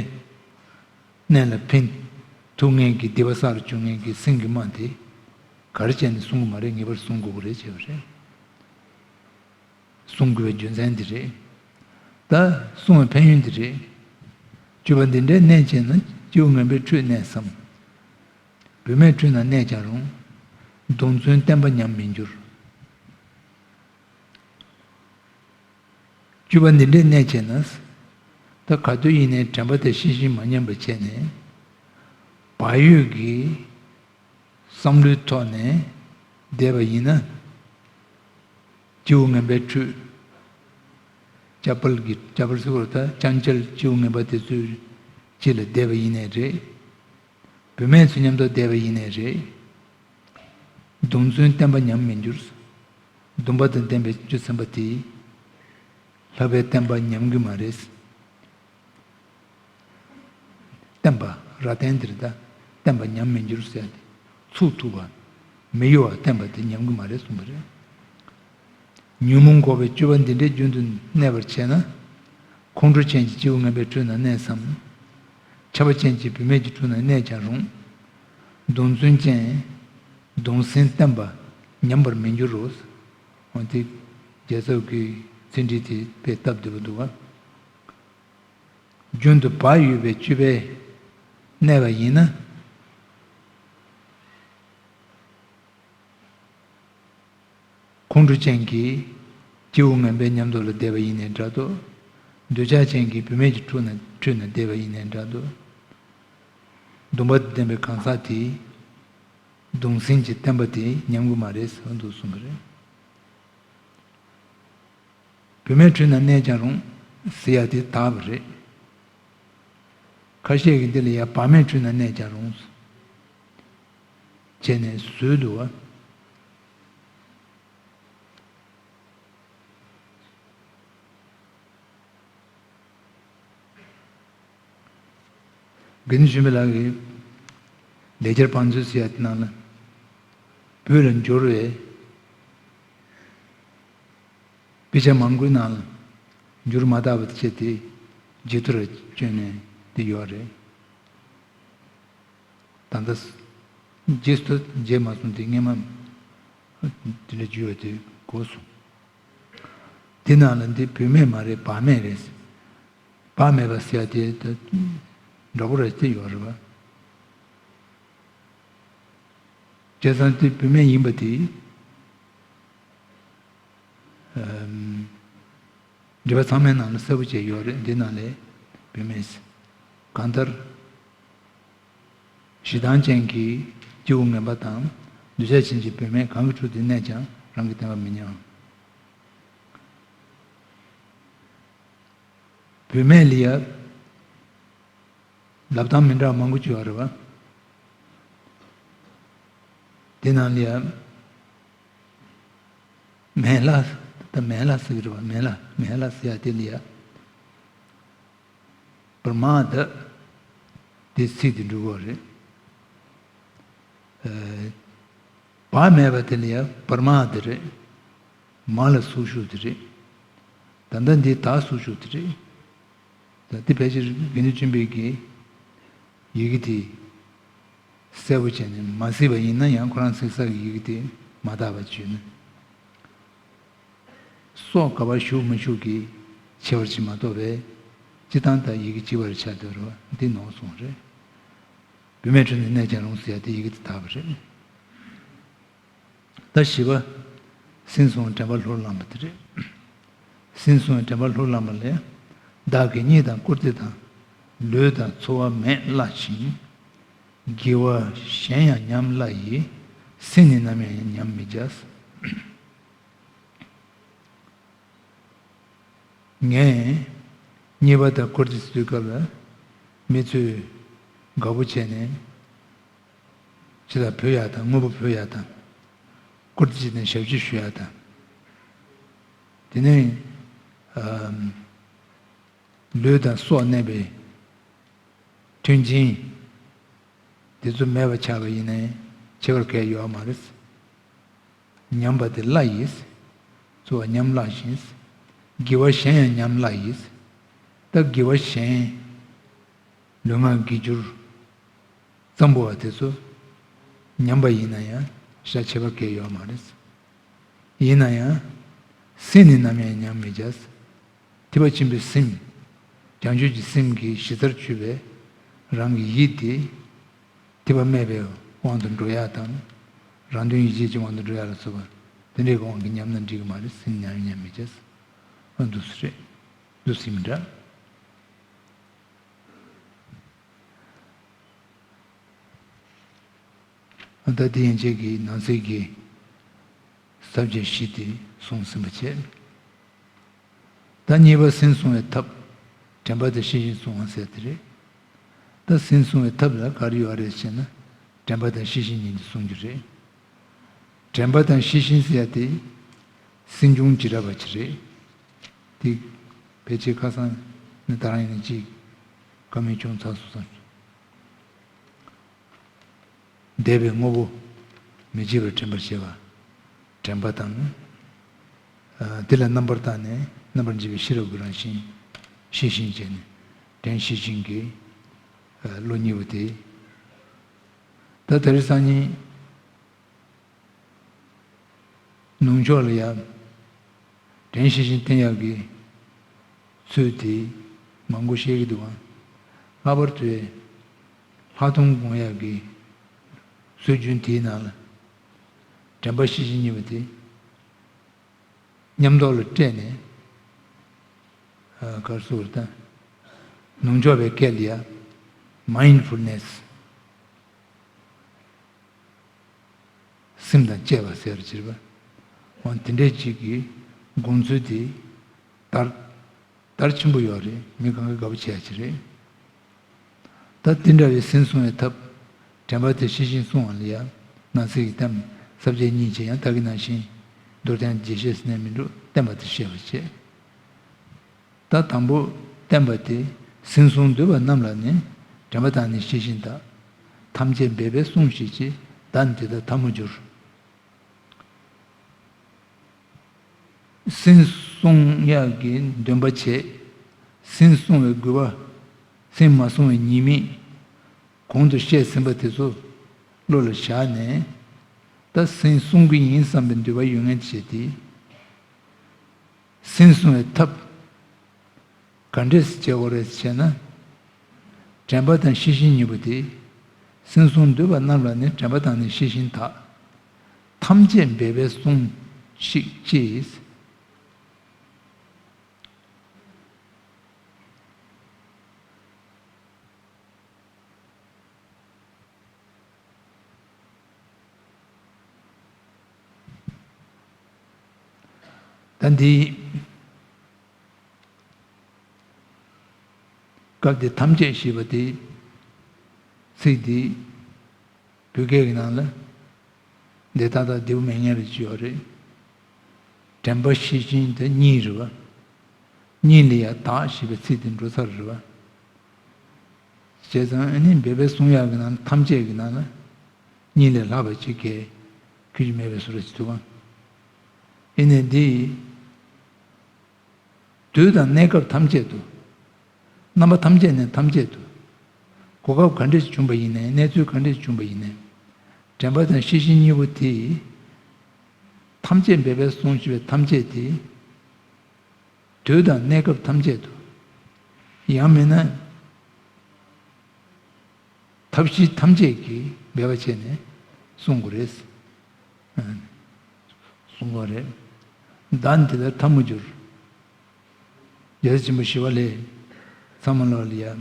གནས་ལ་ཕན་ཐོགས་མཁན་གྱི་སྡིག་པ་བསགས་རུ་བྱུང་མཁན་གྱི་སེམས་ཀྱི་རྨ་དེ་ག་རེ་བྱས་ནས་བསྲུང་གི་མ་རེད། ངེས་པར་བསྲུང་དགོས་ཀྱི་རེད་བྱས་པ་རེད། བསྲུང་དགོས་པའི་རྒྱུ་མཚན་འདི་རེད། ད་བསྲུང་བའི་ཕན་ཡོན་འདི་རེད། སྤྱོད་པ་འདི་འདྲའི་གནས་བྱས་ན་སྐྱེ་བོ་ངན་པའི་ཁྲོད་གནས་སམ། བུད་མེད་ཁྲོད་ན་གནས་ཀྱང་རུང་། གདུང་བརྩོན་བརྟན་པ་ཉམས་མི་འགྱུར། བཅུ་པ་འདི་འདྲའི་གནད་བྱས་ན། ད་ག་དུས་ཡིན་ནའི་དྲན་པ་དེ་ཤེས་བཞིན་མ་ཉམས་པ་བྱས་ནས། བག་ཡོད་ཀྱི་བསམ་བློའི་ཐོག་ནས་བསྡད་པ་ཡིན་ན། སྤྱི་བོ་ངན་པའི་ཁྲོད། ཅ་པལ་གྱི་ཅ་པལ་ཟེར་བ་ད་ཅན་ཅལ་སྤྱི་བོ་ངན་པ་དེ་ཚོའི་དཀྱིལ་ལ་བསྡད་པ་ཡིན་ནའི་རེད། བུད་མེད་ཚོ་མཉམ་དུ་བསྡད་པ་ཡིན་ནའི་རེད། གདུང་བརྩོན་བརྟན་པ་ཉམས་མི་འགྱུར། སྡོམ་པ་དང་ལྡན་པའི་བཅུ་ཚན་པ་དེས་ལྷག་པའི་བརྟན་པ་ཉམས་ཀྱི་མ་རེད། བརྟན་པ་ར་བརྟན་འདིར་ད་བརྟན་པ་ཉམས་མི་འགྱུར་ཟེར་ཏེ། ཚུགས་ཐུབ་པ། མི་གཡོ་བ་བརྟན་པ་དེ་ཉམས་ཀྱི་མ་རེད་གསུངས་པ་རེད། ཉོན་མོངས་འགོག་པའི་སྤྱོད་པ་འདི་འདྲའི་རྒྱུན་དུ་གནས་པར་བྱས་ན། ཁོང་ཁྲོ་ཅན་གྱི་སྤྱི་བོ་ངན་པའི་ཁྲོད་ན་གནས་སམ། ཆགས་པ་ཅན་གྱི་བུད་མེད་ཀྱི་ཁྲོད་ན་གནས་ཀྱང་རུང་། གདུང་བརྩོན་ཅན། གདུང་སེམས་བརྟན་པ་ཉམས་པར་མི་འགྱུར་རོ། འོན་ཏེ་རྒྱལ་ཚབ་ཀྱི་ཚིག་འགྲེལ་དེ་དཔེ་སྟབས་བདེ་པོ་འདུག་བ། རྒྱུན་དུ་བག་ཡོད་པའི་སྤྱོད་པས་གནས་པ་ཡིན་ན། ཁོང་ཁྲོ་ཅན་གྱི་སྤྱི་བོ་ངན་པའི་མཉམ་དུ་ལ་བསྡད་པ་ཡིན་ནའི་འདྲ་འདུག་འདོད་ཆགས་ཅན་གྱི་བུད་མེད་ཀྱི་ཁྲོད་ན་ཁྲོད་ན་བསྡད་པ་ཡིན་ནའི་འདྲ་འདུག་སྡོམ་པ་ལྡན་པའི་གང་ཟག་དེས་གདུང་སེམས་ཀྱི་བརྟན་པ་དེ་ཉམས་ཀྱི་མ་རེད་ཟེར་འདུག་གསུངས་པ་རེད། བུད་མེད་ཁྲོད་ན་གནས་ཀྱང་རུང་ཟེར་ཡ་དེ་དག་པ་རེད། ཁ་ཤས་ཀྱིས་འདི་ལ་ཡ་བག་མེད་ཁྲོད་ན་གནས་ཀྱང་རུང་བྱས་ནས་བཟོས་འདུག་བ། དགེ་འདུན་ཆོས་འཕེལ་ལགས་ཀྱིས་ལེགས་སྦྱར་བང་མཛོད་ཟེར་ཡ་དེ་ནང་ལ་བོད་ལ་འབྱོར་བའི་དཔེ་ཆ་མང་པོའི་ནང་ལ་འགྱུར་མ་དག་པ་བྱས་ཏེ་བརྗེད་ཐོར་བསྐྱོན་ནས་དེ་ཡོད་རེད། ད་ལྟ་རྗེས་སུ་མཇལ་མ་སོང་དེ་སྔས་མ་དེ་འདྲ་བརྗོད་པ་དེ་གོ་སོང་། དེ་ནང་ལ་འདི་བུད་མེད་མ་རེད་བག་མེད་རེད། བག་མེད་པ་ཟེར་ཡ་དེ་ད་འདྲ་པོ་རེད་དེ་ཡོད་རེད་བ། བྱས་ཙང་དེ་བུད་མེད་ཡིན་པ་དེ། འགྲེལ་པ་ཚང་མའི་ནང་ལ་གསལ་པོ་བྱས་ཡོད་རེད། འདི་ནང་ལས་བུད་མེད་གང་ལྟར་ཞེ་སྡང་ཅན་གྱི་སྐྱེ་བོ་ངན་པ་དང་འདོད་ཆགས་ཅན་གྱི་བུད་མེད་གང་གི་ཁྲོད་དུ་གནས་ཀྱང་རང་གི་བསྟན་པ་མི་ཉམས། བུད་མེད་ལ་ཡ། ལབ་སྟངས་མི་འདྲ་བ་མང་པོ་བྱུང་བ་རེད་བ། དེ་ནང་ལ་ཡ། མེ་ལྷ། ད་མེ་ལྷ་ཟེར་གི་རེད་བ། མེ་ལྷ་མེ་ལྷ་ཟེར་ཡ་དེ་ལ་ཡ། པར་མ་ད། དེ་ཚིག་དེ་འགྲོ་གི་རེད། བག་མེད་པ་དེ་ལ་ཡ་པར་མ་དེ་རེད། མ་ལ་སུ་ཞུགས་དེ་རེད། ད་ལྟ་འདི་ད་སུ་ཞུགས་དེ་རེད། ད་འདི་ཕལ་ཆེར་དགེ་འདུན་ཆོས་འཕེལ་གྱིས་ཡི་གེ་དེ་གསལ་པོ་བྱས་ནས་མ་གཟིགས་པ་ཡིན་ན་ཡང་ཁོ་རང་གཟིགས་ས་གི་ཡི་གེ་དེ་མ་དག་པ་བྱུང་ན། སྲོག་ག་པར་ཞུགས་མི་ཞུགས་ཀྱི་ཁྱད་པར་ཅིག་མ་གཏོགས་པས་སྤྱིར་བཏང་ད་ཡི་གེ་གཅིག་པར་ཆགས་སྡོད་རོགས་འདི་ནོར་སོང་རེད། བུད་མེད་ཁྲོད་ནས་གནས་ཀྱང་རུང་ཟེར་ཡ་དེ་ཡི་གེ་དེ་དག་པ་རེད། ད་བཞི་པ། སེམས་བཟུང་དྲན་པ་ལྷུར་བླངས་པ་དེ་རེད། སེམས་བཟུང་དྲན་པ་ལྷུར་བླངས་པ་ལས། བདག་གི་གཉིད་དང་བཀུར་སྟི་དང་། ལུས་དང་འཚོ་བ་མེད་བླ་ཞིང་། དགེ་བ་གཞན་ཡང་ཉམས་བླ་ཡི། སེམས་ནི་ནམ་ཡང་ཉམས་མི་བྱ། ངས་གཉིད་པ་དང་བཀུར་སྟི་ཟེར་དུས་སྐབས་ལ་མི་ཚོས་དགའ་པོ་བྱས་ནས་ཕྱི་ལ་བུད་ཡག་དང་དངོས་པོ་བུད་ཡག་དང་བཀུར་སྟི་བྱས་ནས་ཞབས་ཕྱི་ཞུ་ཡག་དང་། དེ་ནས་ཨམ། ལུས་དང་སྲོག་གནས་པའི་མཐུན་རྐྱེན་དེ་ཚོ་མེད་པ་ཆགས་པ་ཡིན་ནའི་ཁྱད་པར་གང་ཡང་ཡོད་མ་རེད། ཉམས་པ་དེ་བླ་ཡིས། འཚོ་བ་ཉམས་བླ་ཞིང་། དགེ་བ་གཞན་ཡང་ཉམས་བླ་ཡིས། ད་དགེ་བ་གཞན། ལུས་ངག་གི་རྒྱུ། ཙམ་པོ་བ་དེ་ཚོ་ཉམས་པ་ཡིན་ན་ཡང་ཤ་ཁྱད་པར་གང་ཡང་ཡོད་མ་རེད། ཡིན་ན་ཡང་སེམས་ནི་ནམ་ཡང་ཉམས་མི་བྱ། ཐེག་པ་ཆེན་པོའི་སེམས། བྱང་ཆུབ་ཀྱི་སེམས་ཀྱི་གཞི་རྩར་གྱུར་པའི་རང་གི་ཡིད་དེ་ཐེག་པ་མེད་པའི་དབང་དུ་འགྲོ་ཡག་དང་ རང་དོན་ཡིད་བྱེད་ཀྱི་དབང་དུ་འགྲོ་ཡ་ལ་སོགས་པ་དེ་འདྲའི་དབང་གིས་ཉམས་ན་འགྲིག་གི་མ་རེད། སེམས་ཉམས་ཉམས་མི་བྱེད། ཨ་འདུག་སེ་རེད། འདུག་སེ་མི་འདྲ། ད་དེ་ཡན་ཆད་ཀྱི་ནང་གསེས་ཀྱི་ས་བཅད་བཞི་དེ་གསུངས་ཟིན་པ་བྱས། ད་གཉིས་པ་སེམས་བསྲུང་བའི་ཐབས། དྲན་པ་དང་ཤེས་བཞིན་བསྲུང་བ་ཟེར་དེ་རེད། ད་སེམས་བསྲུང་བའི་ཐབས་ལ་ག་རེ་ཡོད་རེད་ཟེར་ན། དྲན་པ་དང་ཤེས་བཞིན་གཉིས་དེ་བསྲུང་རྒྱུ་རེད། དྲན་པ་དང་ཤེས་བཞིན་ཟེར་ཡ་དེ་སེམས་བྱུང་བྱེ་བྲག་པ་ཅིག་རེད། དེ་ཕལ་ཆེར་ཁ་སང་ནས་ད་རང་ཡིན་ན་ཅིག་བཀའ་མོལ་བྱུང་ཚར་སོང་ཙང་། འདས་པའི་དངོས་པོ་མི་བརྗེད་པར་དྲན་པར་བྱེད་པ། དྲན་པ་དང་། ཨ། དེ་ལ་རྣམ་པར་བརྟགས་ནས་རྣམ་པར་འབྱེད་པའི་ཤེས་རབ་ཀྱི་རང་བཞིན་ཤེས་བཞིན་བྱས་ནས་དྲན་ཤེས་བཞིན་གྱི། ཨ། བློ་གཉིས་པོ་དེ། ད་དེ་རིང་སང་ཉིན་ནུབ་ཕྱོགས་ལ་ཡ། དྲན་ཤེས་བཞིན་བསྟེན་ཡག་གི་ཚུལ་དེ་མང་པོ་བཤད་ཀྱི་འདུག་ག། ལྷག་པར་དུ་ལྷག་མཐོང་སྒོམ་ཡག་གི་སྲོལ་རྒྱུན་དེའི་ནང་ལ་དྲན་པ་ཤེས་བཞིན་གཉིས་པོ་དེ་མཉམ་ཐོག་ལ་སྤྲད་ནས། ཨ། ག་རེ་ཟེར་དགོས་རེད་ད། ནུབ་ཕྱོགས་པའི་སྐད་ལ་ཡ། མའིན་ཌ་ཕུལ་ནེ་སི། སེམས་དང་བཅས་པ་ཟེར་བ་ཅིག་རེད་པ། འོ་དེ་འདྲའི་ཅིག་གི་སྒོམ་ཚུལ་དེ་དར་དར་ཆེན་པོ་ཡོད་རེད། མི་གང་ག་དགའ་པོ་བྱེད་ཡ་ཅིག་རེད། ད་དེ་འདྲ་བའི་སེམས་བསྲུང་བའི་ཐབས། དྲན་པ་དེ་ཤེས་བཞིན་བསྲུང་བ་ལ་ཡང་ནང་གསེས་ཀྱི་གཏམ་ས་བཅད་གཉིས་བྱས། ཡང་ད་གིན་ནང་བཞིན་མདོར་བསྟན་རྒྱས་བཤད་ཟེར་ནས་མི་འགྲོ། བསྟན་པ་དེ་བཤད་པར་བྱེད། ད་དང་པོ་བསྟན་པ་དེ། སེམས་བསྲུང་འདོད་པ་རྣམས་ལ་ནི། དྲན་པ་དང་ནི་ཤེས་བཞིན་དག །ཐམས་ཅད་འབད་པས་བསྲུང་ཞིག་ཅེས། བདག་ནི་དེ་ལྟར་ཐལ་མོ་སྦྱོར། སེམས་བསྲུང་ཡག་གི་འདོན་པ་བྱེད། སེམས་བསྲུང་བའི་དགོས་པ། སེམས་མ་བསྲུང་བའི་ཉེས་དམིགས། གོང་དུ་བཤད་ཟིན་པ་དེ་ཚོ་བློ་ལ་བཞག་ནས། ད་སེམས་བསྲུང་གི་ཡིན་བསམ་པའི་འདོད་པ་ཡོད་མཁན་བྱས་ཏེ། སེམས་བསྲུང་བའི་ཐབས་ག་འདྲས་བྱེད་དགོས་རེད་ཟེར་ན། དྲན་པ་དང་ཤེས་བཞིན་གཉིས་པོ་དེ། སེམས་བསྲུང་འདོད་པ་རྣམས་ལ་ནི། དྲན་པ་དང་ནི་ཤེས་བཞིན་དག །ཐམས་ཅད་འབད་པས་བསྲུང་ཞིག་ཅེས། ད་འདི་སྐབས་འདི་ཐམས་ཅད་ཞེས་པ་དེ་ཚིག་འདི་བོད་སྐད་ཀྱི་ནང་ལ་འདི་ཏག་ཏག་བདེ་པོ་མེད་མཁན་རེ་ཅིག་ཡོད་རེད། དྲན་པ་ཤེས་བཞིན་དེ་གཉིས་རེད་པ། གཉིས་ལ་ཡང་དག་ཞེས་པའི་ཚིག་དེ་འགྲོ་ཚར་རེད་པ། བྱས་ཙང་ཨ་ནི་འབད་པས་བསྲུང་ཡག་གི་ནང་ཐམས་ཅད་ཀྱི་ནང་ལ་གཉིས་ལས་ལྷག་པ་ཅིག་གས་ཁྱོད་ཀྱིས་མེད་པའི་བཟོ་འདྲ་ཅིག་འདུག་ག །ཨེ་ནས་འདི་དུས་དང་གནས་སྐབས་ཐམས་ཅད་དུ། རྣམ་པ་ཐམས་ཅད་ནས་ཐམས་ཅད་དུ། གོ་སྐབས་ག་འདྲ་ཞིག་བྱུང་བ་ཡིན་ནའི། གནས་ཚུལ་ག་འདྲ་ཞིག་བྱུང་བ་ཡིན་ནའི། དྲན་པ་དང་ཤེས་བཞིན་གཉིས་པོ་དེ། ཐམས་ཅད་འབད་པས་བསྲུང་ཞེས་པའི་ཐམས་ཅད་དེ། དུས་དང་གནས་སྐབས་ཐམས་ཅད་དུ། ཡང་མིན་ན། ཐབས་ཤེས་ཐམས་ཅད་ཀྱིས་འབད་པ་བྱས་ནས་བསྲུང་དགོས་རེད། ཨ། བསྲུང་དགོས་རེད། བདག་ནི་དེ་ལྟར་ཐལ་མོ་སྦྱོར། རྒྱལ་སྲས་ཆེན་པོ་ཞི་བ་ལྷས་ཚ་མོ་ལོ་ལ་ཡ།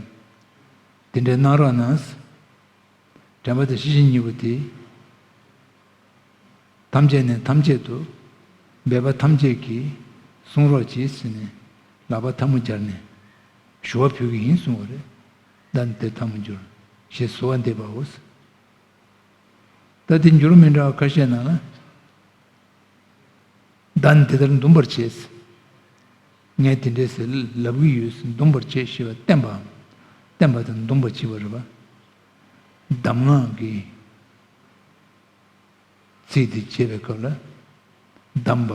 དེ་འདྲའི་གནང་རོགས་གནང་། དྲན་པ་དང་ཤེས་བཞིན་གཉིས་པོ་དེ། ཐམས་ཅད་ནས་ཐམས་ཅད་དུ། འབད་པ་ཐམས་ཅད་ཀྱིས། བསྲུང་རོགས་གྱིས་ཟེར་ནས། ལག་པ་ཐལ་མོ་སྦྱར་ནས། ཞུ་བ་ཕུལ་གྱི་ཡིན་གསུངས་པ་རེད། བདག་ནི་དེ་ལྟར་ཐལ་མོ་སྦྱོར། ཞེས་གསོལ་བ་འདེབས་པའོ། ད་དེ་འགྱུར་མི་འདྲ་བ་ཁ་ཤས་ནང་ལ། བདག་ནི་དེ་ལྟར་འདུམ་པར་བྱེད། ངས་དེ་འདྲས་ཟེར་ལབ་ཀྱི་ཡོད་ཟེར། འདུམ་པར་བྱེད་ཞེས་པ་བསྟན་པའམ། བསྟན་པ་དང་འདུམ་པ་བྱེད་པ་རེད་པ། གདམས་ངག་གི་ཚིག་དེ་བྱེད་པའི་སྐབས་ལ། གདམས་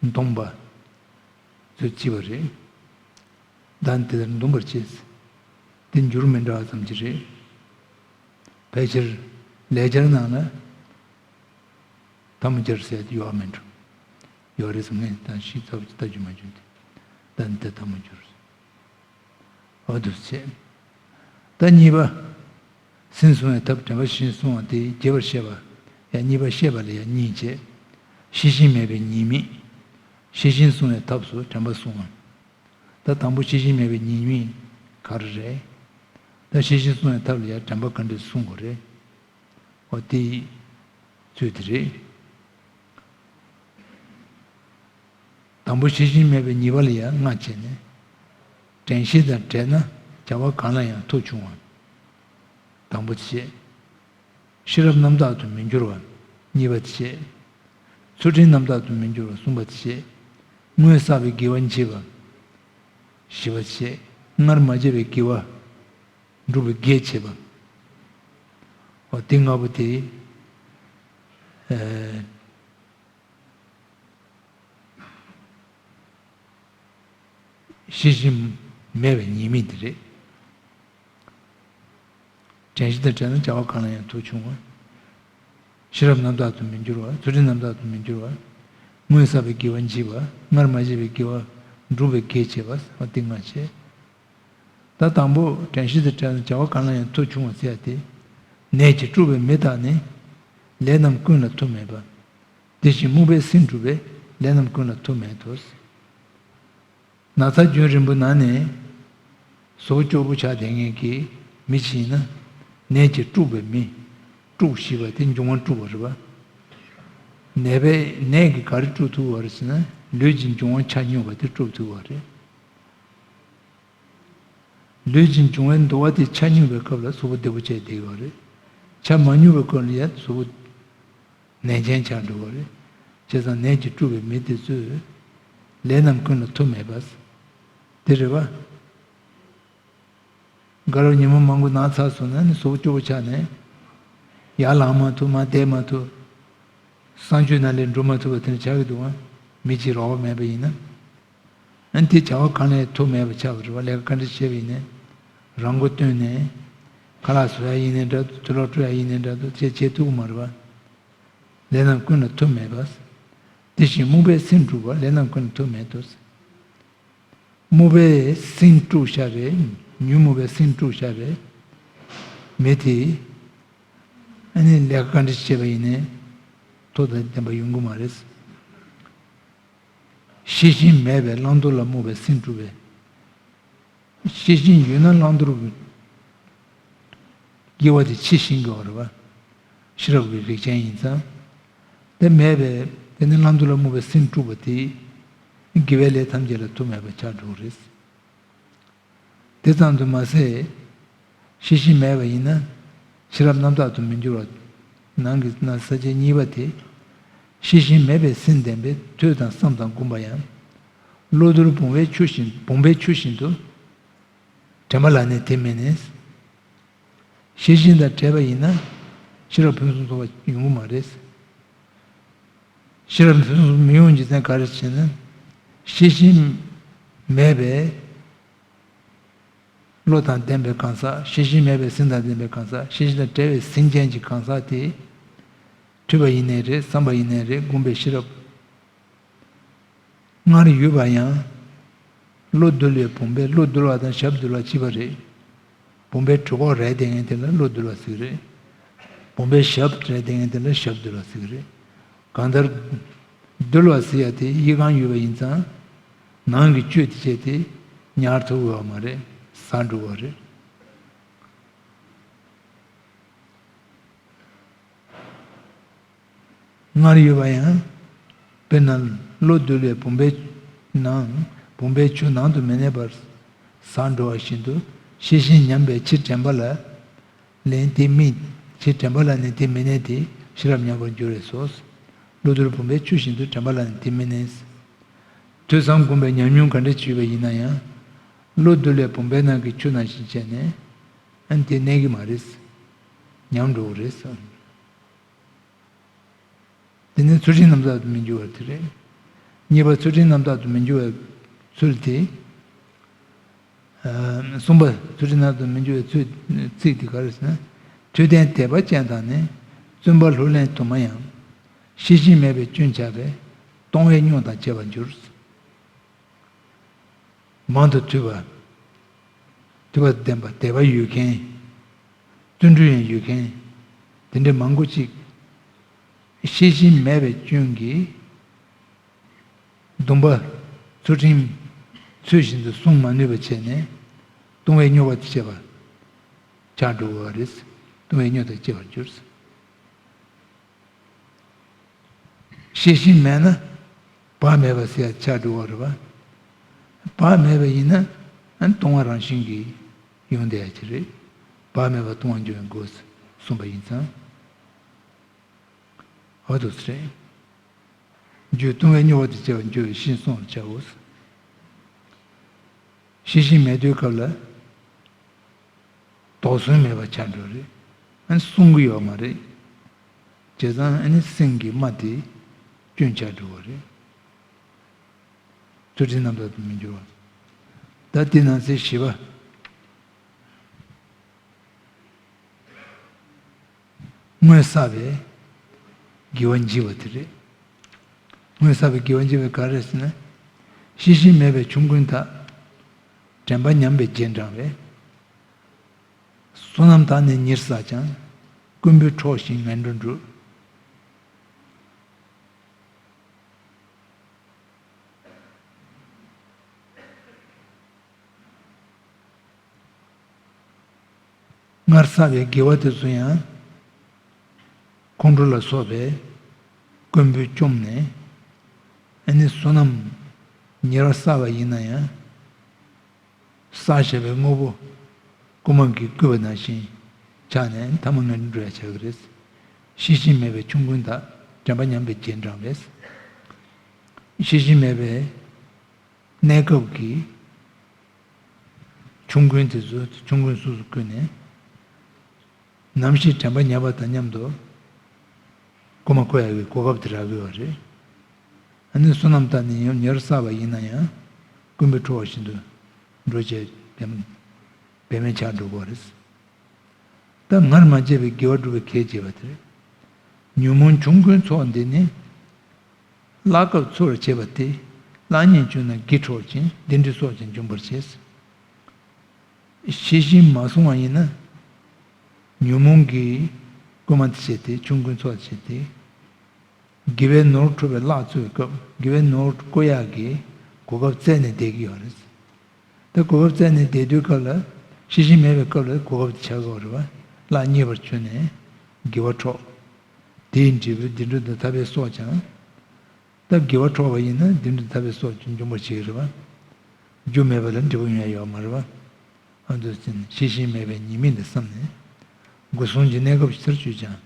པ། འདུམ་པ། ཚུལ་གཅིག་པ་རེད། བདག་ནི་དེ་ལྟར་འདུམ་པར་བྱེད། དེ་འགྱུར་མི་འདྲ་བ་ཙམ་གྱིས་རེད། ཕལ་ཆེར་ལེགས་སྦྱར་ནང་ལ། ཐལ་མོ་སྦྱར་ཟེར་དེ་ཡོད་མིན་འགྲོ། ཡོད་རེད་བསམ། ངས་ད་ཤི་ཚ་པོ་ཅིག་ལྟ་རྒྱུ་མ་བྱུང་སྟེ། ད་ནི་དེ་ཐལ་མོ་སྦྱོར། འོ་འདུག་བྱས། ད་གཉིས་པ། སེམས་བསྲུང་བའི་ཐབས་དྲན་པ་བཞིན་བསྲུང་བ་དེ་རྒྱས་པར་བཤད་ ཡང་གཉིས་པ་ཤེས་པ་ལ་ཡང་གཉིས་བྱས། ཤེས་བཞིན་མེད་པའི་ཉེས་དམིགས། ཤེས་བཞིན་བསྲུང་བའི་ཐབས་སུ་དྲན་པ་གསུངས་པ། ད་དང་པོ་ཤེས་བཞིན་མེད་པའི་ཉེས་དམིགས་ག་རེ་རེད། ད་ཤེས་བཞིན་བསྲུང་བའི་ཐབས་ལ་ཡང་དྲན་པ་ག་འདྲས་སྲུང་དགོས་རེད། འོ་དེའི་ཚུལ་དེ་རེད། དང་པོ་ཤེས་བཞིན་མེད་པའི་ཉེས་པ་ལ་ཡང་ལྔ་བྱས་ནས། དྲན་ཤེས་དང་བྲལ་ན་བྱ་བ་གང་ལ་ཡང་མཐོ་ཆུང་བ། དང་པོ་དེ་བྱས། ཤེས་རབ་རྣམ་དག་ཏུ་མི་འགྱུར་བ། གཉིས་པ་དེ་བྱས། ཚུལ་ཁྲིམས་རྣམ་དག་ཏུ་མི་འགྱུར་བ། གསུམ་པ་དེ་བྱས། སྔོན་བསགས་པའི་དགེ་བ་འབྱེད་པ། བཞི་པ་དེ་བྱས། སྔར་མ་བྱས་པའི་དགེ་བ་སྒྲུབ་པའི་གེགས་བྱེད་པ། འོ་དེ་ལྔ་པོ་དེ། ཨ། ཤེས་བཞིན་མེད་པའི་ཉེས་དམིགས་དེ་རེད། དྲན་ཤེས་དང་བྲལ་ན་བྱ་བ་གང་ལ་ཡང་མཐོ་ཆུང་བ། ཤེས་རབ་རྣམ་དག་ཏུ་མི་འགྱུར་བ། ཚུལ་ཁྲིམས་རྣམ་དག་ཏུ་མི་འགྱུར་བ། སྔོན་བསགས་པའི་དགེ་བ་འབྱེད་པ། སྔར་མ་བྱས་པའི་དགེ་བ་སྒྲུབ་པའི་གེགས་བྱེད་པ། འོ་དེ་ལྔ་བྱས། ད་དང་པོ་དྲན་ཤེས་དང་བྲལ་ན་བྱ་བ་གང་ལ་ཡང་མཐོ་ཆུང་བ་ཟེར་ཡ་དེ། ནད་ཀྱིས་དཀྲུགས་པའི་མི་དག་ནི། ལས་རྣམས་ཀུན་ལ་མཐུ་མེད་པ། དེ་བཞིན་རྨུགས་པས་སེམས་དཀྲུགས་པས། ལས་རྣམས་ཀུན་ལ་མཐུ་མེད་དོ། ན་ཚ་རྒྱུན་རིང་པོ་ན་ནས་གཟུགས་པོ་སྐྱོ་པོ་ཆགས་བསྡད་མཁན་གྱི་མི་ཞིག་ཡིན་ན། ནད་ཀྱིས་དཀྲུགས་པའི་མི། དཀྲུགས་ཞེས་པ་དེ་འབྱུང་བ་དཀྲུགས་པ་རེད་པ། ནད་པས་ནད་ཀྱིས་ག་རེ་དཀྲུགས་ཐུབ་པ་རེད་ཟེར་ན། ལུས་ཀྱི་འབྱུང་བ་ཆ་སྙོམས་པ་དེ་དཀྲུགས་ཐུབ་པ་རེད། ལུས་ཀྱི་འབྱུང་བའི་འདུ་བ་དེ་ཆ་སྙོམས་པའི་སྐབས་ལ་གཟུགས་པོ་བདེ་པོ་བྱས་བསྡད་ཡོད་རེད། ཆ་མ་སྙོམས་པའི་སྐབས་ལ་ཡང་གཟུགས་པོ་ནད་ཅན་ཆགས་འགྲོ་གི་རེད། བྱས་ཙང་ནད་ཀྱིས་དཀྲུགས་པའི་མི་དེ་ཚོས་ལས་རྣམས་ཀུན་ལ་མཐུ་མེད་པ། དེ་རེད་པ། དགའ་རབ་ཉི་མ་མང་པོ་ན་ཚར་སོང་ན་ནི་གཟུགས་པོ་སྐྱོ་པོ་ཆགས་ནས། ཡར་ལངས་མ་ཐུབ། མར་བསྡད་མ་ཐུབ། གསང་སྤྱོད་ནང་ལས་འགྲོ་མ་ཐུབ་པ་དེ་འདྲ་ཆགས་ཀྱི་འདུག་པ། མི་གཅིག་རོགས་པ་མེད་པ་ཡིན་ན། ཨ་ནི་དེ་བྱ་བ་གང་ལས་ཐུབ་མེད་པ་ཆགས་པ་རེད་པ། ལས་ཀ་ག་འདྲ་བྱས་པ་ཡིན་ནའི། རང་མགོ་བཏོན་ནས། ཁ་ལག་བཟོ་ཡ་ཡིན་ནའི་འདྲ་འདུག་དུག་ལོག་བཀྲུ་ཡ་ཡིན་ནའི་འདྲ་འདུག་བྱས་བྱེད་ཐུབ་ཀྱི་མ་རེད་པ། ལས་རྣམས་ཀུན་ལ་མཐུ་མེད་པ། དེ་བཞིན་རྨུགས་པས་སེམས་དཀྲུགས་པ། ལས་རྣམས་ཀུན་ལ་མཐུ་མེད་དོ། རྨུགས་པས་སེམས་དཀྲུགས་ཤག་རེད། ཉོན་མོངས་པས་སེམས་དཀྲུགས་ཤག་རེད། མི་དེ། ཨ་ནི་ལས་ཀ་ག་འདྲ་བྱས་པ་ཡིན་ནའི། མཐོ་དང་ལྡན་པ་ཡོང་གི་མ་རེད། ཤེས་བཞིན་མེད་པས་བླང་དོར་ལ་རྨུགས་པས་སེམས་དཀྲུགས་པས། ཤེས་བཞིན་ཡོད་ན་བླང་དོར་གྱི་དབྱེ་བ་དེ་ཕྱེ་ཤེས་དགོས་པ་རེད་པ། ཤེས་རབ་ཀྱི་རིགས་ཅན་ཡིན་ཙང་། དེ་མེད་པས་དེ་ནི་བླང་དོར་ལ་རྨུགས་པས་སེམས་དཀྲུགས་པ་དེ། དགེ་བའི་ལས་ཐམས་ཅད་ལ་མཐུ་མེད་པ་ཆགས་འགྲོ་གི་རེད། དེ་ཙམ་དུ་མ་ཟད། ཤེས་བཞིན་མེད་པ་ཡིན་ན། ཤེས་རབ་རྣམ་དག་ཏུ་མི་འགྱུར་བ། ནང་གི་ན་ས་བཅད་གཉིས་པ་དེ། ཤེས་བཞིན་མེད་པས་སེམས་ལྡན་པས། ཐོས་དང་བསམ་དང་བསྒོམས་པ་ཡང་། བློ་རྡོལ་བུང་བའི་ཆུ་བཞིན། བུང་བའི་ཆུ་བཞིན་དུ། དྲན་པ་ལ་ནི་དེ་མི་གནས། ཤེས་བཞིན་དང་བྲལ་བ་ཡིན་ན། ཤེས་རབ་ཕུན་སུམ་ཚོགས་པ་ཡོང་གི་མ་རེད། ཤེས་རབ་ཕུན་སུམ་མི་ཡོང་རྒྱུ་མཚན་ག་རེ་ཟེར་ན། ཤེས་བཞིན་མེད་པའི་བློ་དང་ལྡན་པའི་གང་ཟག་ཤེས་བཞིན་མེད་པའི་སེམས་དང་ལྡན་པའི་གང་ཟག་ཤེས་བཞིན་དང་བྲལ་བའི་སེམས་ཅན་གྱི་གང་ཟག་དེ། ཐོས་པ་ཡིན་ནའི་རེད། བསམ་པ་ཡིན་ནའི་རེད། བསྒོམས་པའི་ཤེས་རབ། སྔར་ཡོད་པ་ཡང་། བློ་རྡོལ་བའི་བུང་བས། བློ་རྡོལ་བ་དང་ཞབས་རྡོལ་བ་གཅིག་པ་རེད། བུང་བའི་གྲོད་ཁོག་རལ་བསྡད་མཁན་དེ་ལ་བློ་རྡོལ་བ་ཟེར་གྱི་རེད། བུང་བའི་ཞབས་རལ་བསྡད་མཁན་དེ་ལ་ཞབས་རྡོལ་བ་ཟེར་གྱི་རེད། གང་ལྟར། རྡོལ་བ་ཟེར་ཡ་དེ་གཡས་བསྐུམ་ཡོད་པ་ཡིན་ཙང་། ནང་གི་བཅུད་དེ་བྱས་ཏེ་ཉར་ཐུབ་ཡོད་པ་མ་རེད། ཟ་འགྲོ་བ་རེད། སྔར་ཡོད་པ་ཡང་། དཔེར་ན་བློ་རྡོལ་བའི་བུང་བའི་ནང་། བུང་བའི་ཆུ་ནང་དུ་མི་གནས་པར་ཟ་འགྲོ་བ་བཞིན་དུ། ཤེས་བཞིན་ཉམས་པའི་ཕྱིར་དྲན་པ་ལ་ནི་དེ་མི། ཕྱིར་དྲན་པ་ལ་ནི་དེ་མི་གནས་ཏེ་ཤེས་རབ་ཉམས་པར་འགྱུར་བས་སོ། བློ་རྡོལ་བུང་བའི་ཆུ་བཞིན་དུ་དྲན་པ་ལ་ནི་དེ་མི་གནས། ཐོས་བསམ་སྒོམ་པའི་ཉམས་མྱོང་ག་འདྲ་ཅིག་ཡོད་པ་ཡིན་ན་ཡང་། བློ་རྡོལ་བའི་བུང་བའི་ནང་གི་ཆུ་ནང་བཞིན་བྱས་ནས། ཨ་ནི་དེ་གནས་ཀྱི་མ་རེད། ཉམས་འགྲོ་གི་རེད། དེ་ནི་ཚུལ་ཁྲིམས་རྣམ་དག་ཏུ་མི་འགྱུར་བ་དེ་རེད། གཉིས་པ་ཚུལ་ཁྲིམས་རྣམ་དག་ཏུ་མི་འགྱུར་བའི་ཚུལ་དེ། ཨ། གསུམ་པ་ཚུལ་ཁྲིམས་རྣམ་དག་ཏུ་མི་འགྱུར་བའི་ཚུལ། ཚིག་དེ་ག་རེ་ཟེར་ན། ཐོས་ལྡན་དད་པ་ཅན་དག་ནི། བཙུན་པ་ལྷུར་ལེན་དུ་མ་ཡང་། ཤེས་བཞིན་མེད་པའི་སྐྱོན་ཆགས་པས། གཏོང་བའི་སྙོམས་དང་བཅས་པར་འགྱུར། མང་དུ་ཐོས་པ། ཐོས་པ་ལྡན་པ། དད་པ་ཡོད་མཁན། བརྩོན་འགྲུས་ཡང་ཡོད་མཁན། དེ་འདྲ་མང་པོ་ཅིག་ ཤེས་བཞིན་མེད་པའི་སྐྱོན་གྱིས། སྡོམ་པ་ཚུལ་ཁྲིམས་ཚུལ་བཞིན་དུ་སྲུང་མ་ནུས་པ་བྱས་ནས། ལྟུང་བའི་སྨྱོ་བ་དེ་བྱས་པ་ཆགས་འགྲོ་བ་རེད། ལྟུང་བའི་སྨྱོ་དང་བཅས་པར་འགྱུར། ཤེས་བཞིན་མེད་ན་བག་མེད་པ་ཟེར་ཡ་ཆགས་འགྲོ་བ་རེད་པ། བག་མེད་པ་ཡིན་ན་ལྟུང་བ་རང་བཞིན་གྱིས་ཡོང་བསྡད་ཡ་ཅིག་རེད། བག་མེད་པ་ལྟུང་བ་འགྱུར་བའི་སྒོ་གསུངས་པ་ཡིན་ཙང་། འོ་འདུག་སེ་རེད། རྒྱུ་ལྟུང་བའི་སྨྱོ་བ་དེ་བྱས་པ་འགྱུར་བའི་ཤེས་བཞིན་བསྲུང་བར་བྱའོ། ཤེས་བཞིན་མེད་དུས་སྐབས་ལ་དོགས་ཟོན་མེད་པ་ཆགས་འགྲོ་རེད། ཨ་ནི་བསྲུང་གི་ཡོད་མ་རེད། བྱས་ཙང་ཨ་ནི་སེམས་ཀྱི་རྨ་དེ་སྐྱོན་ཆགས་འགྲོ་བ་རེད། ཚུལ་ཁྲིམས་རྣམ་དག་ཏུ་མི་འགྱུར་བ། ད་དེ་ནང་གསེས་བཞི་པ། སྔོན་བསགས་པའི་དགེ་བ་འཇིག་པ་དེ་རེད། སྔོན་བསགས་པའི་དགེ་བ་འཇིག་པ་ག་རེ་ཟེར་ན། ཤེས་བཞིན་མེད་པའི་ཆོམ་རྐུན་དག་དྲན་པ་ཉམས་པའི་རྗེས་འབྲང་བས། བསོད་ནམས་དག་ནི་ཉེར་བསགས་ཀྱང་། རྐུན་པོས་འཕྲོག་བཞིན་ངན་འགྲོར་འགྲོ། སྔར་བསགས་པའི་དགེ་བ་དེ་ཚོ་ཡང་། ཁོང་ཁྲོ་ལ་སོགས་པའི་རྐུན་པོས་བཅོམ་ནས། ཨ་ནི་བསོད་ནམས་ཉེར་བསགས་པ་ཡིན་ན་ཡང་། བསགས་བཞག་པའི་དངོས་པོ་རྐུན་མ་གིས་བརྐུས་པ་ནང་བཞིན་ཆགས་ནས་ཐ་མ་ངན་འགྲོ་ཡ་ཆགས་ཀྱི་རེད། ཤེས་བཞིན་མེད་པའི་ཆོམ་རྐུན་དག་དྲན་པ་ཉམས་པའི་རྗེས་འབྲང་བས། ཤེས་བཞིན་མེད་པའི་གནས་སྐབས་ཀྱི་ཆོམ་རྐུན་དེ་ཚོ་ཆོམ་རྐུན་སོ་སོ་བརྐུས་ནས། ནམ་ཞིག་དྲན་པ་ཉམས་པ་དང་མཉམ་དུ་རྐུན་མ་བརྐུ་ཡག་གི་གོ་སྐབས་དེ་རག་གི་ཡོད་རེད། ཨ་ནི་བསོད་ནམས་དག་ནི་ཉེར་བསགས་པ་ཡིན་ན་ཡང་རྐུན་པོས་འཕྲོག་པ་བཞིན་དུ་འགྲོ་བྱས་བེམ་བེམ་ཆགས་འགྲོ་གི་རེད། ད་སྔར་མ་བྱས་པའི་དགེ་བ་སྒྲུབ་པའི་གེགས་བྱེད་པ་དེ་རེད། ཉོན་མོངས་ཆོམ་རྐུན་ཚོགས་འདི་ནི། བརླག་སྐབས་ཚོར་བྱེད་པ་སྟེ། བརླག་ཉེན་བྱུང་ན་གྱི་འཕྲོག་ཅིང་སྡིག་སྒྲིབ་སྲོག་ཀྱང་འཇོམས་པར་བྱེད། ཤེས་བཞིན་མ་བསྲུང་བ་ཡིན་ན། ཉོན་མོངས་ཀྱི་རྐུན་མ་དེ་བྱས་ཏེ་ཆོམ་རྐུན་ཚོགས་བྱས་ཏེ། དགེ་བའི་ནོར་འཕྲོག་པའི་བརླག་འཚོལ་བའི་སྐབས་དགེ་བའི་ནོར་བརྐུ་ཡག་གི་གོ་སྐབས་བཙལ་ནས་བསྡད་ཀྱི་ཡོད་རེད། ད་གོ་སྐབས་བཙལ་ནས་བསྡད་དུས་སྐབས་ལ་ཤེས་བཞིན་མེད་པའི་སྐབས་ལ་གོ་སྐབས་དེ་ཆགས་ཀྱི་ཡོད་རེད་པ། བརླག་ཉེས་པར་གྱུར་ནས་དགེ་བ་འཕྲོག་དེའི་འབྲས་བུ་སྡིག་སྒྲིབ་དང་ཐར་པའི་སྲོག་ཀྱང་། ད་དགེ་བ་འཕྲོག་པ་ཡིན་ན་སྡིག་སྒྲིབ་ཐར་པའི་སྲོག་ཀྱང་འཇོམས་པར་བྱེད་ཀྱི་རེད་པ། རྒྱུ་མེད་པ་ལ་འབྲས་བུ་ཡོང་ཡ་ཡོད་མ་རེད་པ། ཨ་འདུག་ཟེར་ནས་ཤེས་བཞིན་མེད་པའི་ཉེས་དམིགས་འདི་བསམ་ནས། སྒོ་གསུམ་གྱི་གནས་སྐབས་ཇི་ལྟར་གྱུར་ཀྱང་།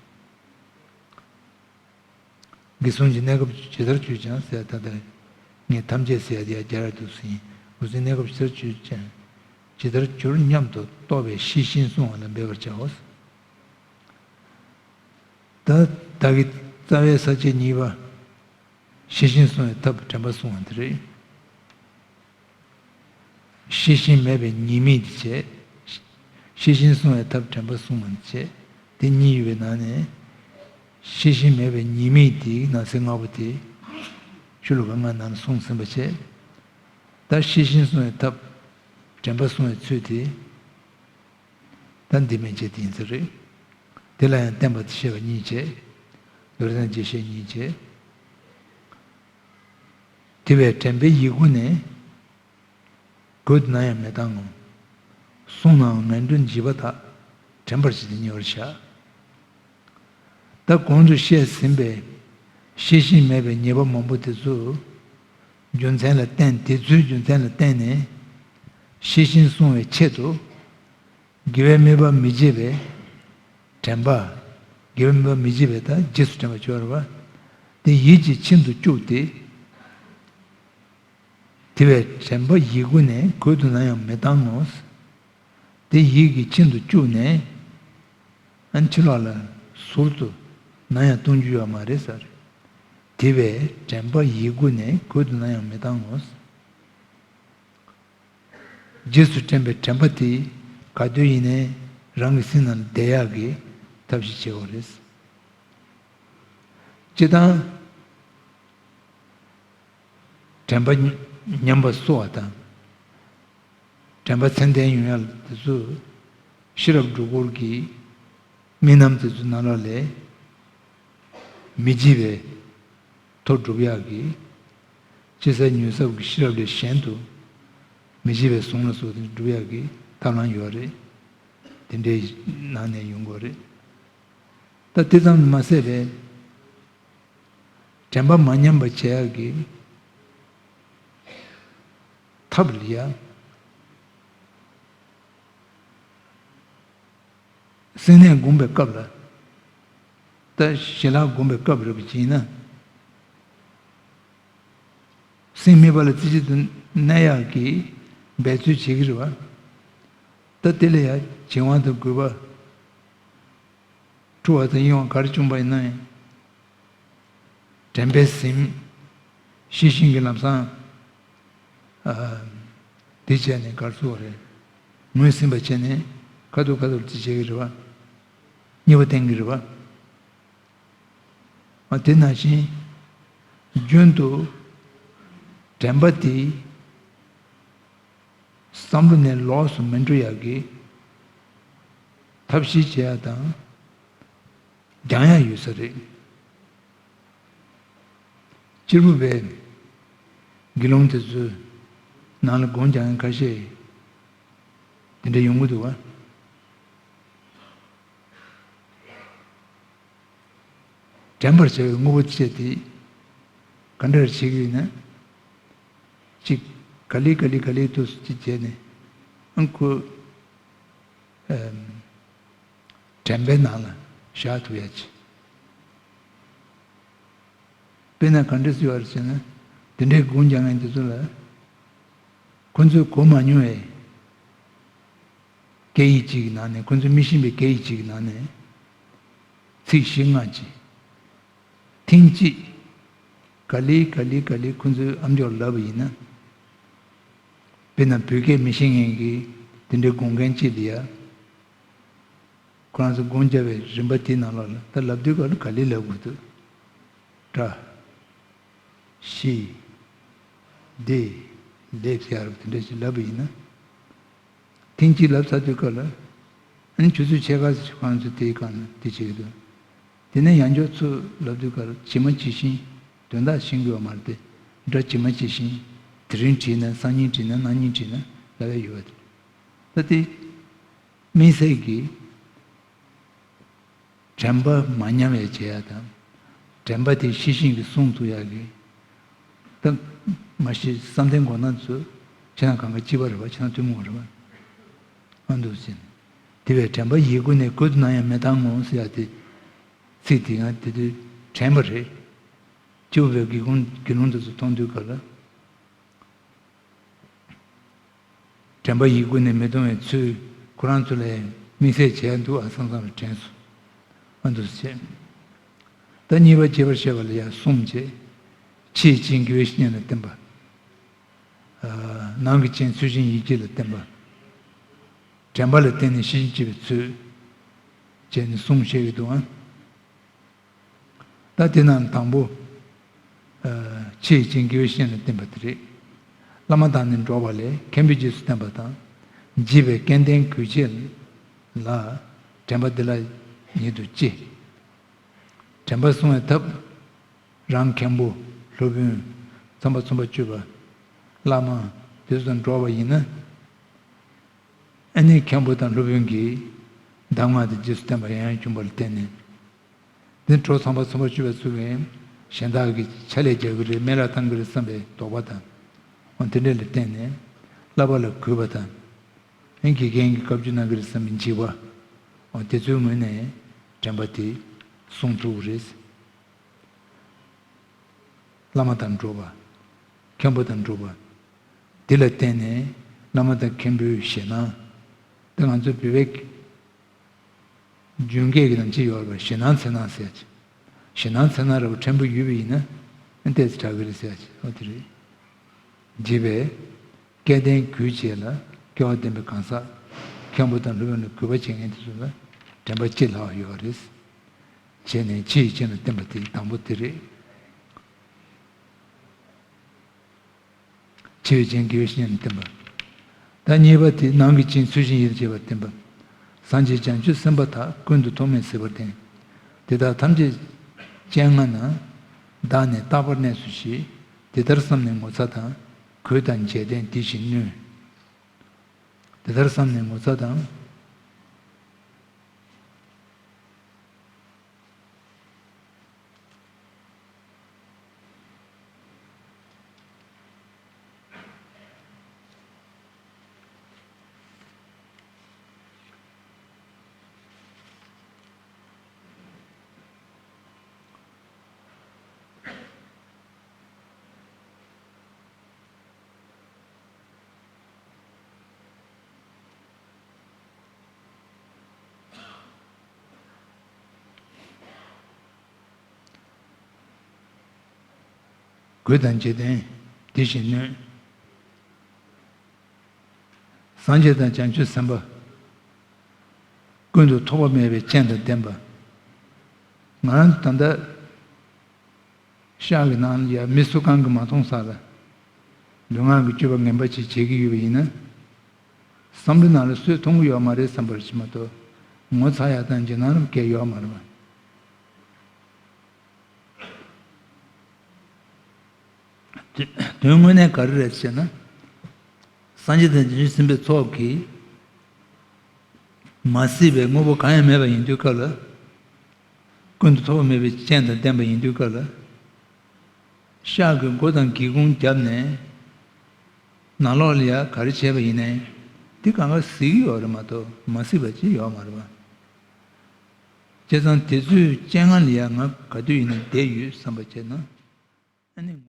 སྒོ་གསུམ་གྱི་གནས་སྐབས་ཇི་ལྟར་གྱུར་ཀྱང་ཟེར་ད་ལྟ་ངས་ཐམས་ཅད་ཟེར་ཡ་དེ་ཡ་རྒྱ་ར་འདུག་ཟིན། སྒོ་གསུམ་གནས་སྐབས་ཇི་ལྟར་གྱུར་ཀྱང་། ཇི་ལྟར་གྱུར་སྙམ་དུ་རྟོག་པའི་ཤེས་བཞིན་བསྲུང་བ་ལ་འབད་པར་བྱའོ། ད་བདག་གི་རྩ་བའི་ས་བཅད་གཉིས་པ། ཤེས་བཞིན་བསྲུང་བའི་ཐབས་དྲན་པ་བསྲུང་བ་འདི་རེད། ཤེས་བཞིན་མེད་པའི་ཉེས་དམིགས་འདི་བྱས། ཤེས་བཞིན་བསྲུང་བའི་ཐབས་དྲན་པ་བསྲུང་བ་འདི་བྱས། དེ་གཉིས་ཡོད་པའི་ནང་ནས། ཤེས་བཞིན་མེད་པའི་ཉེས་དམིགས་དེའི་ནང་གསེས་ལྔ་པོ་དེ། ཤོ་ལོ་ཀ་ལྔ་ནང་ལ་གསུངས་ཟིན་པ་བྱས། ད་ཤེས་བཞིན་བསྲུང་བའི་ཐབས། དྲན་པ་བསྲུང་བའི་ཚུལ་དེ། ད་འདི་མན་ཆད་དེ་ཡིན་ས་རེད། དེ་ལ་ཡང་བརྟེན་པ་དེ་བཤད་པ་གཉིས་བྱས། མདོར་ན་རྒྱས་བཤད་གཉིས་བྱས། དེ་བས་དྲན་པའི་ཡིད་ཀུན་ནས། གོས་དུ་ནམ་ཡང་མི་བཏང་ངོ་། བསྲུངས་ནའང་ངན་འགྲོར་འཇིགས་པ་དག་དྲན་པར་བྱེད་དེ་ཉེ་བར་བཞག་ད་གོང་དུ་བཤད་ཟིན་པའི་ཤེས་བཞིན་མེད་པའི་ཉེས་པ་མང་པོ་དེ་ཚོའི་རྒྱུ་མཚན་ལ་བརྟེན། དེ་ཚོའི་རྒྱུ་མཚན་ལ་བརྟེན་ནས་ཤེས་བཞིན་བསྲུང་བའི་ཆེད་དུ། དགེ་བའི་དམིགས་པ་མི་བརྗེད་པའི་དྲན་པ། དགེ་བའི་དམིགས་པ་མི་བརྗེད་པའི་ད་རྗེས་སུ་དྲན་པ་ཅིག་ཡོད་རེད་པ། དེ་ཡིད་ཀྱི་ཁྱིམ་དུ་བཅུག་སྟེ། དེ་བས་དྲན་པ་ཡིད་ཀུན་ནས་གོས་དུ་ནམ་ཡང་མི་བཏང་ངོ་། དེ་ཡིད་ཀྱི་ཁྱིམ་དུ་བཅུག་ནས། ཨ་ཕྱི་ལོགས་ལ་ཟུར་དུ་ནམ་ཡང་གཏོང་རྒྱུ་ཡོད་མ་རེད་ཟེར། དེ་བས་དྲན་པ་ཡིད་ཀུན་ནས་གོས་དུ་ནམ་ཡང་མི་བཏང་ངོ་། རྗེས་སུ་དྲན་པའི་དྲན་པ་དེ་ག་དུས་ཡིན་ནའི་རང་གི་སེམས་ནང་བསྡད་ཡག་གི་ཐབས་ཤེས་བྱེད་དགོས་རེད། སྤྱིར་བཏང་དྲན་པ་ཉམས་པ་གསོ་བ་དང་། དྲན་པ་ཚད་ལྡན་ཡོང་ཡག་དེ་ཚོ་ཤེས་རབ་སྒྲོ་སྐུར་གྱི་དམིགས་རྣམ་དེ་ཚོའི་ནང་ལོགས་ལས། མི་འཇིགས་པའི་མཐོ་སྒྲུབ་ཡག་གི། ཅི་ཟེར་ཉུང་ཟད་ཀྱི་ཤེས་རབ་ལས་གཞན་དུ་མི་འཇིགས་པའི་གཟུངས་ལ་སོགས་ཏེ་སྒྲུབ་ཡག་གི་ཐབས་ལམ་ཡོད་རེད། དེ་འདྲའི་ནང་ནས་ཡོང་དགོས་རེད། ད་དེ་ཙམ་མ་ཟད་པའི་དྲན་པ་མ་ཉམས་པ་བྱེད་ཡག་གི་ཐབས་ལ་ཡ། སེམས་ནད་སྒོམ་པའི་སྐབས་ལ། ད་ཞལ་ལག་སྒོམ་པའི་སྐབས་རེད་པ་ཅིག་ཡིན་ན། སེམས་མེད་པ་ལ་རྩེ་གཅིག་ཏུ་གནས་ཡག་གི་འབད་རྩོལ་བྱེད་ཀྱི་རེད་པ། ད་དེ་ལ་ཡང་བྱིང་བ་དང་རྒུད་པ། འཁྲུལ་བ་དང་གཡེང་བ་ག་རེ་བྱུང་བ་ཡིན་ན་ཡང་། དྲན་པས་ཟིན། ཤེས་བཞིན་གྱི་ལམ་སང་། ཨ། དེ་བྱས་ནས་ག་རེ་ཟེར་དགོས་རེད། ངོས་ཟིན་པ་བྱས་ནས་ཁ་ཐུག་ཁ་ཐུག་ཅིག་བྱེད་ཀྱི་རེད་པ། གཉིས་པ་བསྟན་གྱི་རེད་པ། ཨ། དེ་ནང་བཞིན་རྒྱུན་དུ་དྲན་པ་དེ་བསམ་བློ་ནས་ལོགས་སུ་མི་འགྲོ་ཡག་གི་ཐབས་ཤེས་བྱེད་ཡག་དང་། སྦྱང་ཡག་ཡོད་ས་རེད། སྤྱིར་བོད་པའི་དགེ་སློང་དེ་ཚོའི་ནང་ལ་སྒོམ་སྦྱང་མཁན་ཁ་ཤས་དེ་འདྲ་ཡོང་གི་འདུག་པ། དྲན་པར་བྱ་བའི་དངོས་པོ་སྤྱད་དེ་ག་འདྲ་བྱེད་ཀྱི་ཡོད་ན། གཅིག་ག་ལེ་ག་ལེ་ག་ལེ་ཐུགས་སུ་ཅིག་བྱས་ནས་ཨང་ཁུ། ཨམ། དྲན་པའི་ནང་ལ་བཞག་ཐུབ་ཡ་ཅིག་དཔེར་ན་ག་འདྲ་ཟེར་བ་རེད་ཟེར་ན། དེ་འདྲའི་སྒོམ་རྒྱག་མཁན་དེ་ཚོ་ལ། ཁོ་ཚོས་གོ་མ་མྱོང་བའི་སྐད་ཡིག་ཅིག་གི་ནང་ནས། ཁོ་ཚོས་མི་ཤེས་པའི་སྐད་ཡིག་ཅིག་གི་ནང་ནས་ཚིག་བཞི་ལྔ་ཅིག་ཐེངས་གཅིག་ག་ལེ་ག་ལེ་ག་ལེ་ཁོ་ཚོས་ཨ་མཆོག་ལབ་པ་ཡིན་ན། དཔེར་ན་བོད་སྐད་མི་ཤེས་མཁན་གྱིས་དེ་འདྲའི་སྒོམ་མཁན་གཅིག་ལ་ཡ། ཁོ་རང་ཚོ་སྒོམ་རྒྱག་པའི་རིམ་པ་དེའི་ནང་ལོགས་ལ། ད་ལབ་དུས་སྐབས་ལ་ག་ལེ་ལབ་དགོས་འདུག་ཏྲ། ཤི། འདི། ལེབ་ཟེར་ཡ་རབས་དེ་འདྲ་ཞིག་ལབ་པ་ཡིན་ན། ཐེངས་གཅིག་ལབ་ཚར་དུས་སྐབས་ལ། ཨ་ནི་ཆུ་ཚོད་ཕྱེད་ཀ་ཙམ་ཁོ་རང་ཚོ་དེའི་སྒང་ལ་དེ་བྱེད་ཀྱི་འདུག་དེ་ནས་ཡང་བསྐྱར་ཚུར་ལབ་དུས་སྐབས་ལ་ཇི་མ་ཇི་བཞིན་དོན་དག་ཤེས་དགོས་པ་མ་རེད་དེ། སྒྲ་ཇི་མ་ཇི་བཞིན། དེ་རིང་བྲིས་ན་སང་ཉིན་བྲིས་ན་གནངས་ཉིན་བྲིས་ན་ལབ་ཡ་ཡོད་པ་དེ། ད་དེ། དམིགས་བསལ་གྱིས་དྲན་པ་མ་ཉམས་ཡ་བྱེད་ཡ་དང་། དྲན་པ་དེ་ཤེས་བཞིན་གྱིས་སྲུང་ཐུབ་ཡ་གི། ད་མ་གཞི་བསམ་གཏན་སྒོམ་སྟངས་ཚོ་ཕྱི་ནང་གང་ག་གཅིག་པ་རེད་པ། ཕྱི་ནང་ཐུན་མོང་རེད་པ། ཨ་འདུག་ཟེར་ནས། དེ་བས་དྲན་པ་ཡིད་ཀུན་ནས་ཀུན་ཏུ་སྣང་ཡང་མི་གཏང་ངོ་ཟེར་ཡ་དེ། ཚིག་དེ་ང་དེ་དུས་དྲན་པ་རེད། སྤྱི་བོ་པའི་སྒེའུ་ཁུང་དགེ་སློང་དེ་ཚོ་མཐོང་དུས་སྐབས་ལ། དྲན་པ་ཡིད་ཀུན་ནས་མི་གཏོང་བའི་ཚུལ་ཁོ་རང་ཚོ་ལ་དམིགས་བསལ་བྱས་འདུག་ཨ། བསམ་བསམ་ལ་དྲན་སོང་། ཨ་འདུག་སེ་བྱས། ད་གཉིས་པ་རྒྱས་པར་བཤད་པ་ལ་ཡང་གསུམ་བྱས། ཆེས་ཆེར་དགེ་བའི་བཤེས་གཉེན་ལ་བསྟེན་པ། ཨ། ནང་གི་རྐྱེན་ཚུལ་བཞིན་ཡིད་བྱེད་ལ་བསྟེན་པ། དྲན་པ་ལ་བརྟེན་ནས་ཤེས་བཞིན་བྱེད་པའི་ཚུལ། བྱས་ནས་གསུམ་བཤད་ཀྱི་འདུག་ཨ། ད་དེ་རྣམས་དང་པོ། ཨ། ཆེས་ཆེར་དགེ་བའི་བཤེས་གཉེན་ལ་བསྟེན་པ་དེ་རེད། བླ་མ་དང་ནི་འགྲོགས་པ་ལས། མཁན་པོའི་རྗེས་སུ་བསྟེན་པ་དང་། བགྱིས་པའི་སྐལ་ལྡན་གུས་བྱེད་ལ། དྲན་པ་འདི་ལ་ཉིད་དུ་ཅི། དྲན་པ་བསྲུང་བའི་ཐབས། རང་མཁན་པོ། སློབ་དཔོན། ཚངས་པ་ཚངས་པ་སྤྱོད་པ། བླ་མ། དེ་ཚོ་དང་འགྲོགས་པ་ཡིན་ན། ཨ་ནི་མཁན་པོ་དང་སློབ་དཔོན་གྱི་གདམས་ངག་དེ་རྗེས་སུ་བསྟན་པ་ཡང་ཡང་བྱུང་བ་ལ་བརྟེན་ནས། འདི་གྲོགས་ཚངས་པ་ཚངས་པ་སྤྱོད་པ་ཚོ་གིས་གཞན་དག་གི་ཆ་ལས་རྒྱག་གི་རེད། སྨད་ར་བཏང་གི་རེད་བསམ་པའི་དོགས་པ་དང་། འོ་དེ་འདྲ་ལ་བརྟེན་ནས་བསླབ་པ་ལ་གུས་པ་དང་། ཨེ། དགེ་རྒན་གྱིས་བཀའ་བཀྱོན་གནང་གི་རེད་བསམ་པའི་འཇིགས་པ། འོ་དེ་ཚོའི་ངོས་ནས་དྲན་པ་དེ་བསྲུང་ཐུབ་ཀྱི་རེད། བླ་མ་དང་འགྲོགས་པ། མཁན་པོ་དང་འགྲོགས་པ། དེ་ལ་བརྟེན་ནས་བླ་མ་དང་མཁན་པོའི་ཞེད་སྣང་། ད་ང་ཚོ་བོད་པའི་རྒྱུན་སྐད་ཀྱི་ནང་ཅི་ཡོད་རེད་པ། ཞེད་སྣང་འཚེར་སྣང་ཟེར་ཅིག་ཞེད་སྣང་འཚེར་སྣང་རེད་པ། ཕྲན་བུ་ཡོད་པ་ཡིན་ན་ཨ་ནི་ཏོག་ཙམ་དྲག་གི་རེད་ཟེར་ཅིག་འོ་དེ་རེད། བགྱིས་པའི་སྐལ་ལྡན་གུས་བྱེད་ལ། སྐལ་བ་ལྡན་པའི་གང་ཟག་མཁན་པོ་དང་སློབ་དཔོན་ལ་གུས་པ་བྱེད་མཁན་དེ་ཚོ་ལ་དྲན་པ་ཅི་ལྷག་ཡོད་རེད། བྱས་ནས་ཆེས་ཆེར་ལ་བསྟེན་པ་དེ་དང་པོ་དེ་རེད། ཆེས་ཆེར་དགེ་བའི་བཤེས་གཉེན་ལ་བསྟེན་པ། ད་གཉིས་པ་དེ་ནང་གི་རྐྱེན་ཚུལ་བཞིན་ཡིད་བྱེད་པར་བསྟེན་པ། སངས་རྒྱས་བྱང་ཆུབ་སེམས་དཔའ་དག །ཀུན་ཏུ་ཐོགས་མེད་གཟིགས་པར་བསྟེན། དེ་དག་ཐམས་ཅད་ སྤྱན་སྔ་ན། བདག་ནི་རྟག་པར་གནས་སུ་གཤེགས། དེ་ལྟར་བསམས་ནས་ངོ་ཚ་དང་། གོས་དང་འཇལ་རྟེན་དེ་བཞིན་བསྣུན། དེ་ལྟར་བསམས་ནས་ངོ་ཚ་དང་། གོས་དང་འཇལ་རྟེན་དེ་བཞིན་བསྣུན། སངས་རྒྱས་དང་བྱང་ཆུབ་སེམས་དཔའ། ཀུན་ཏུ་ཐོགས་པ་མེད་པའི་སྤྱན་དང་ལྡན་པ། ང་རང་ད་ལྟ་ཤག་གི་ནང་ལ་ཡ་མི་སུ་གང་གིས་མ་མཐོང་ས་ལ། ལུས་ངག་གི་སྤྱོད་པ་ངན་པ་ཅིག་བྱེད་ཀྱི་ཡོད་པ་ཡིན་ན། བསམ་བློའི་ནང་ལ་སུས་མཐོང་གི་ཡོད་མ་རེད་བསམ་པར་བྱེད་མ་གཏོགས། ངོ་ཚ་ཡག་དང་འཇིགས་སྣང་རུ་གས་ཡོད་མ་རེད་པ། དོན་དངོས་གནས་ག་རེ་རེད་ཟེར་ན། སངས་རྒྱས་དང་བྱང་ཆུབ་སེམས་དཔའི་ཚོགས་ཀྱིས་མ་གཟིགས་པའི་དངོས་པོ་གང་ཡང་མེད་པ་ཡིན་དུས་སྐབས་ལ། ཀུན་ཏུ་ཐོགས་པ་མེད་པའི་སྤྱན་དང་ལྡན་པ་ཡིན་དུས་སྐབས་ལ། ཤག་གི་མགོ་དང་སྒེའུ་ཁུང་བརྒྱབ་ནས། ནང་ལོགས་ལ་ཡ་ག་རེ་བྱས་པ་ཡིན་ནའི། དེ་གང་ག་གཟིགས་ཀྱི་ཡོད་རེད་མ་གཏོགས་མ་གཟིགས་པ་ཅིག་ཡོད་མ་རེད་པ། བྱས་ཙང་དེ་ཚོའི་སྤྱན་སྔ་ལ་ཡ་ང་ག་དུས་ཡིན་ནའི་བསྡད་ཡོད་བསམ་པ་བྱས་ན། ཨ་ནི།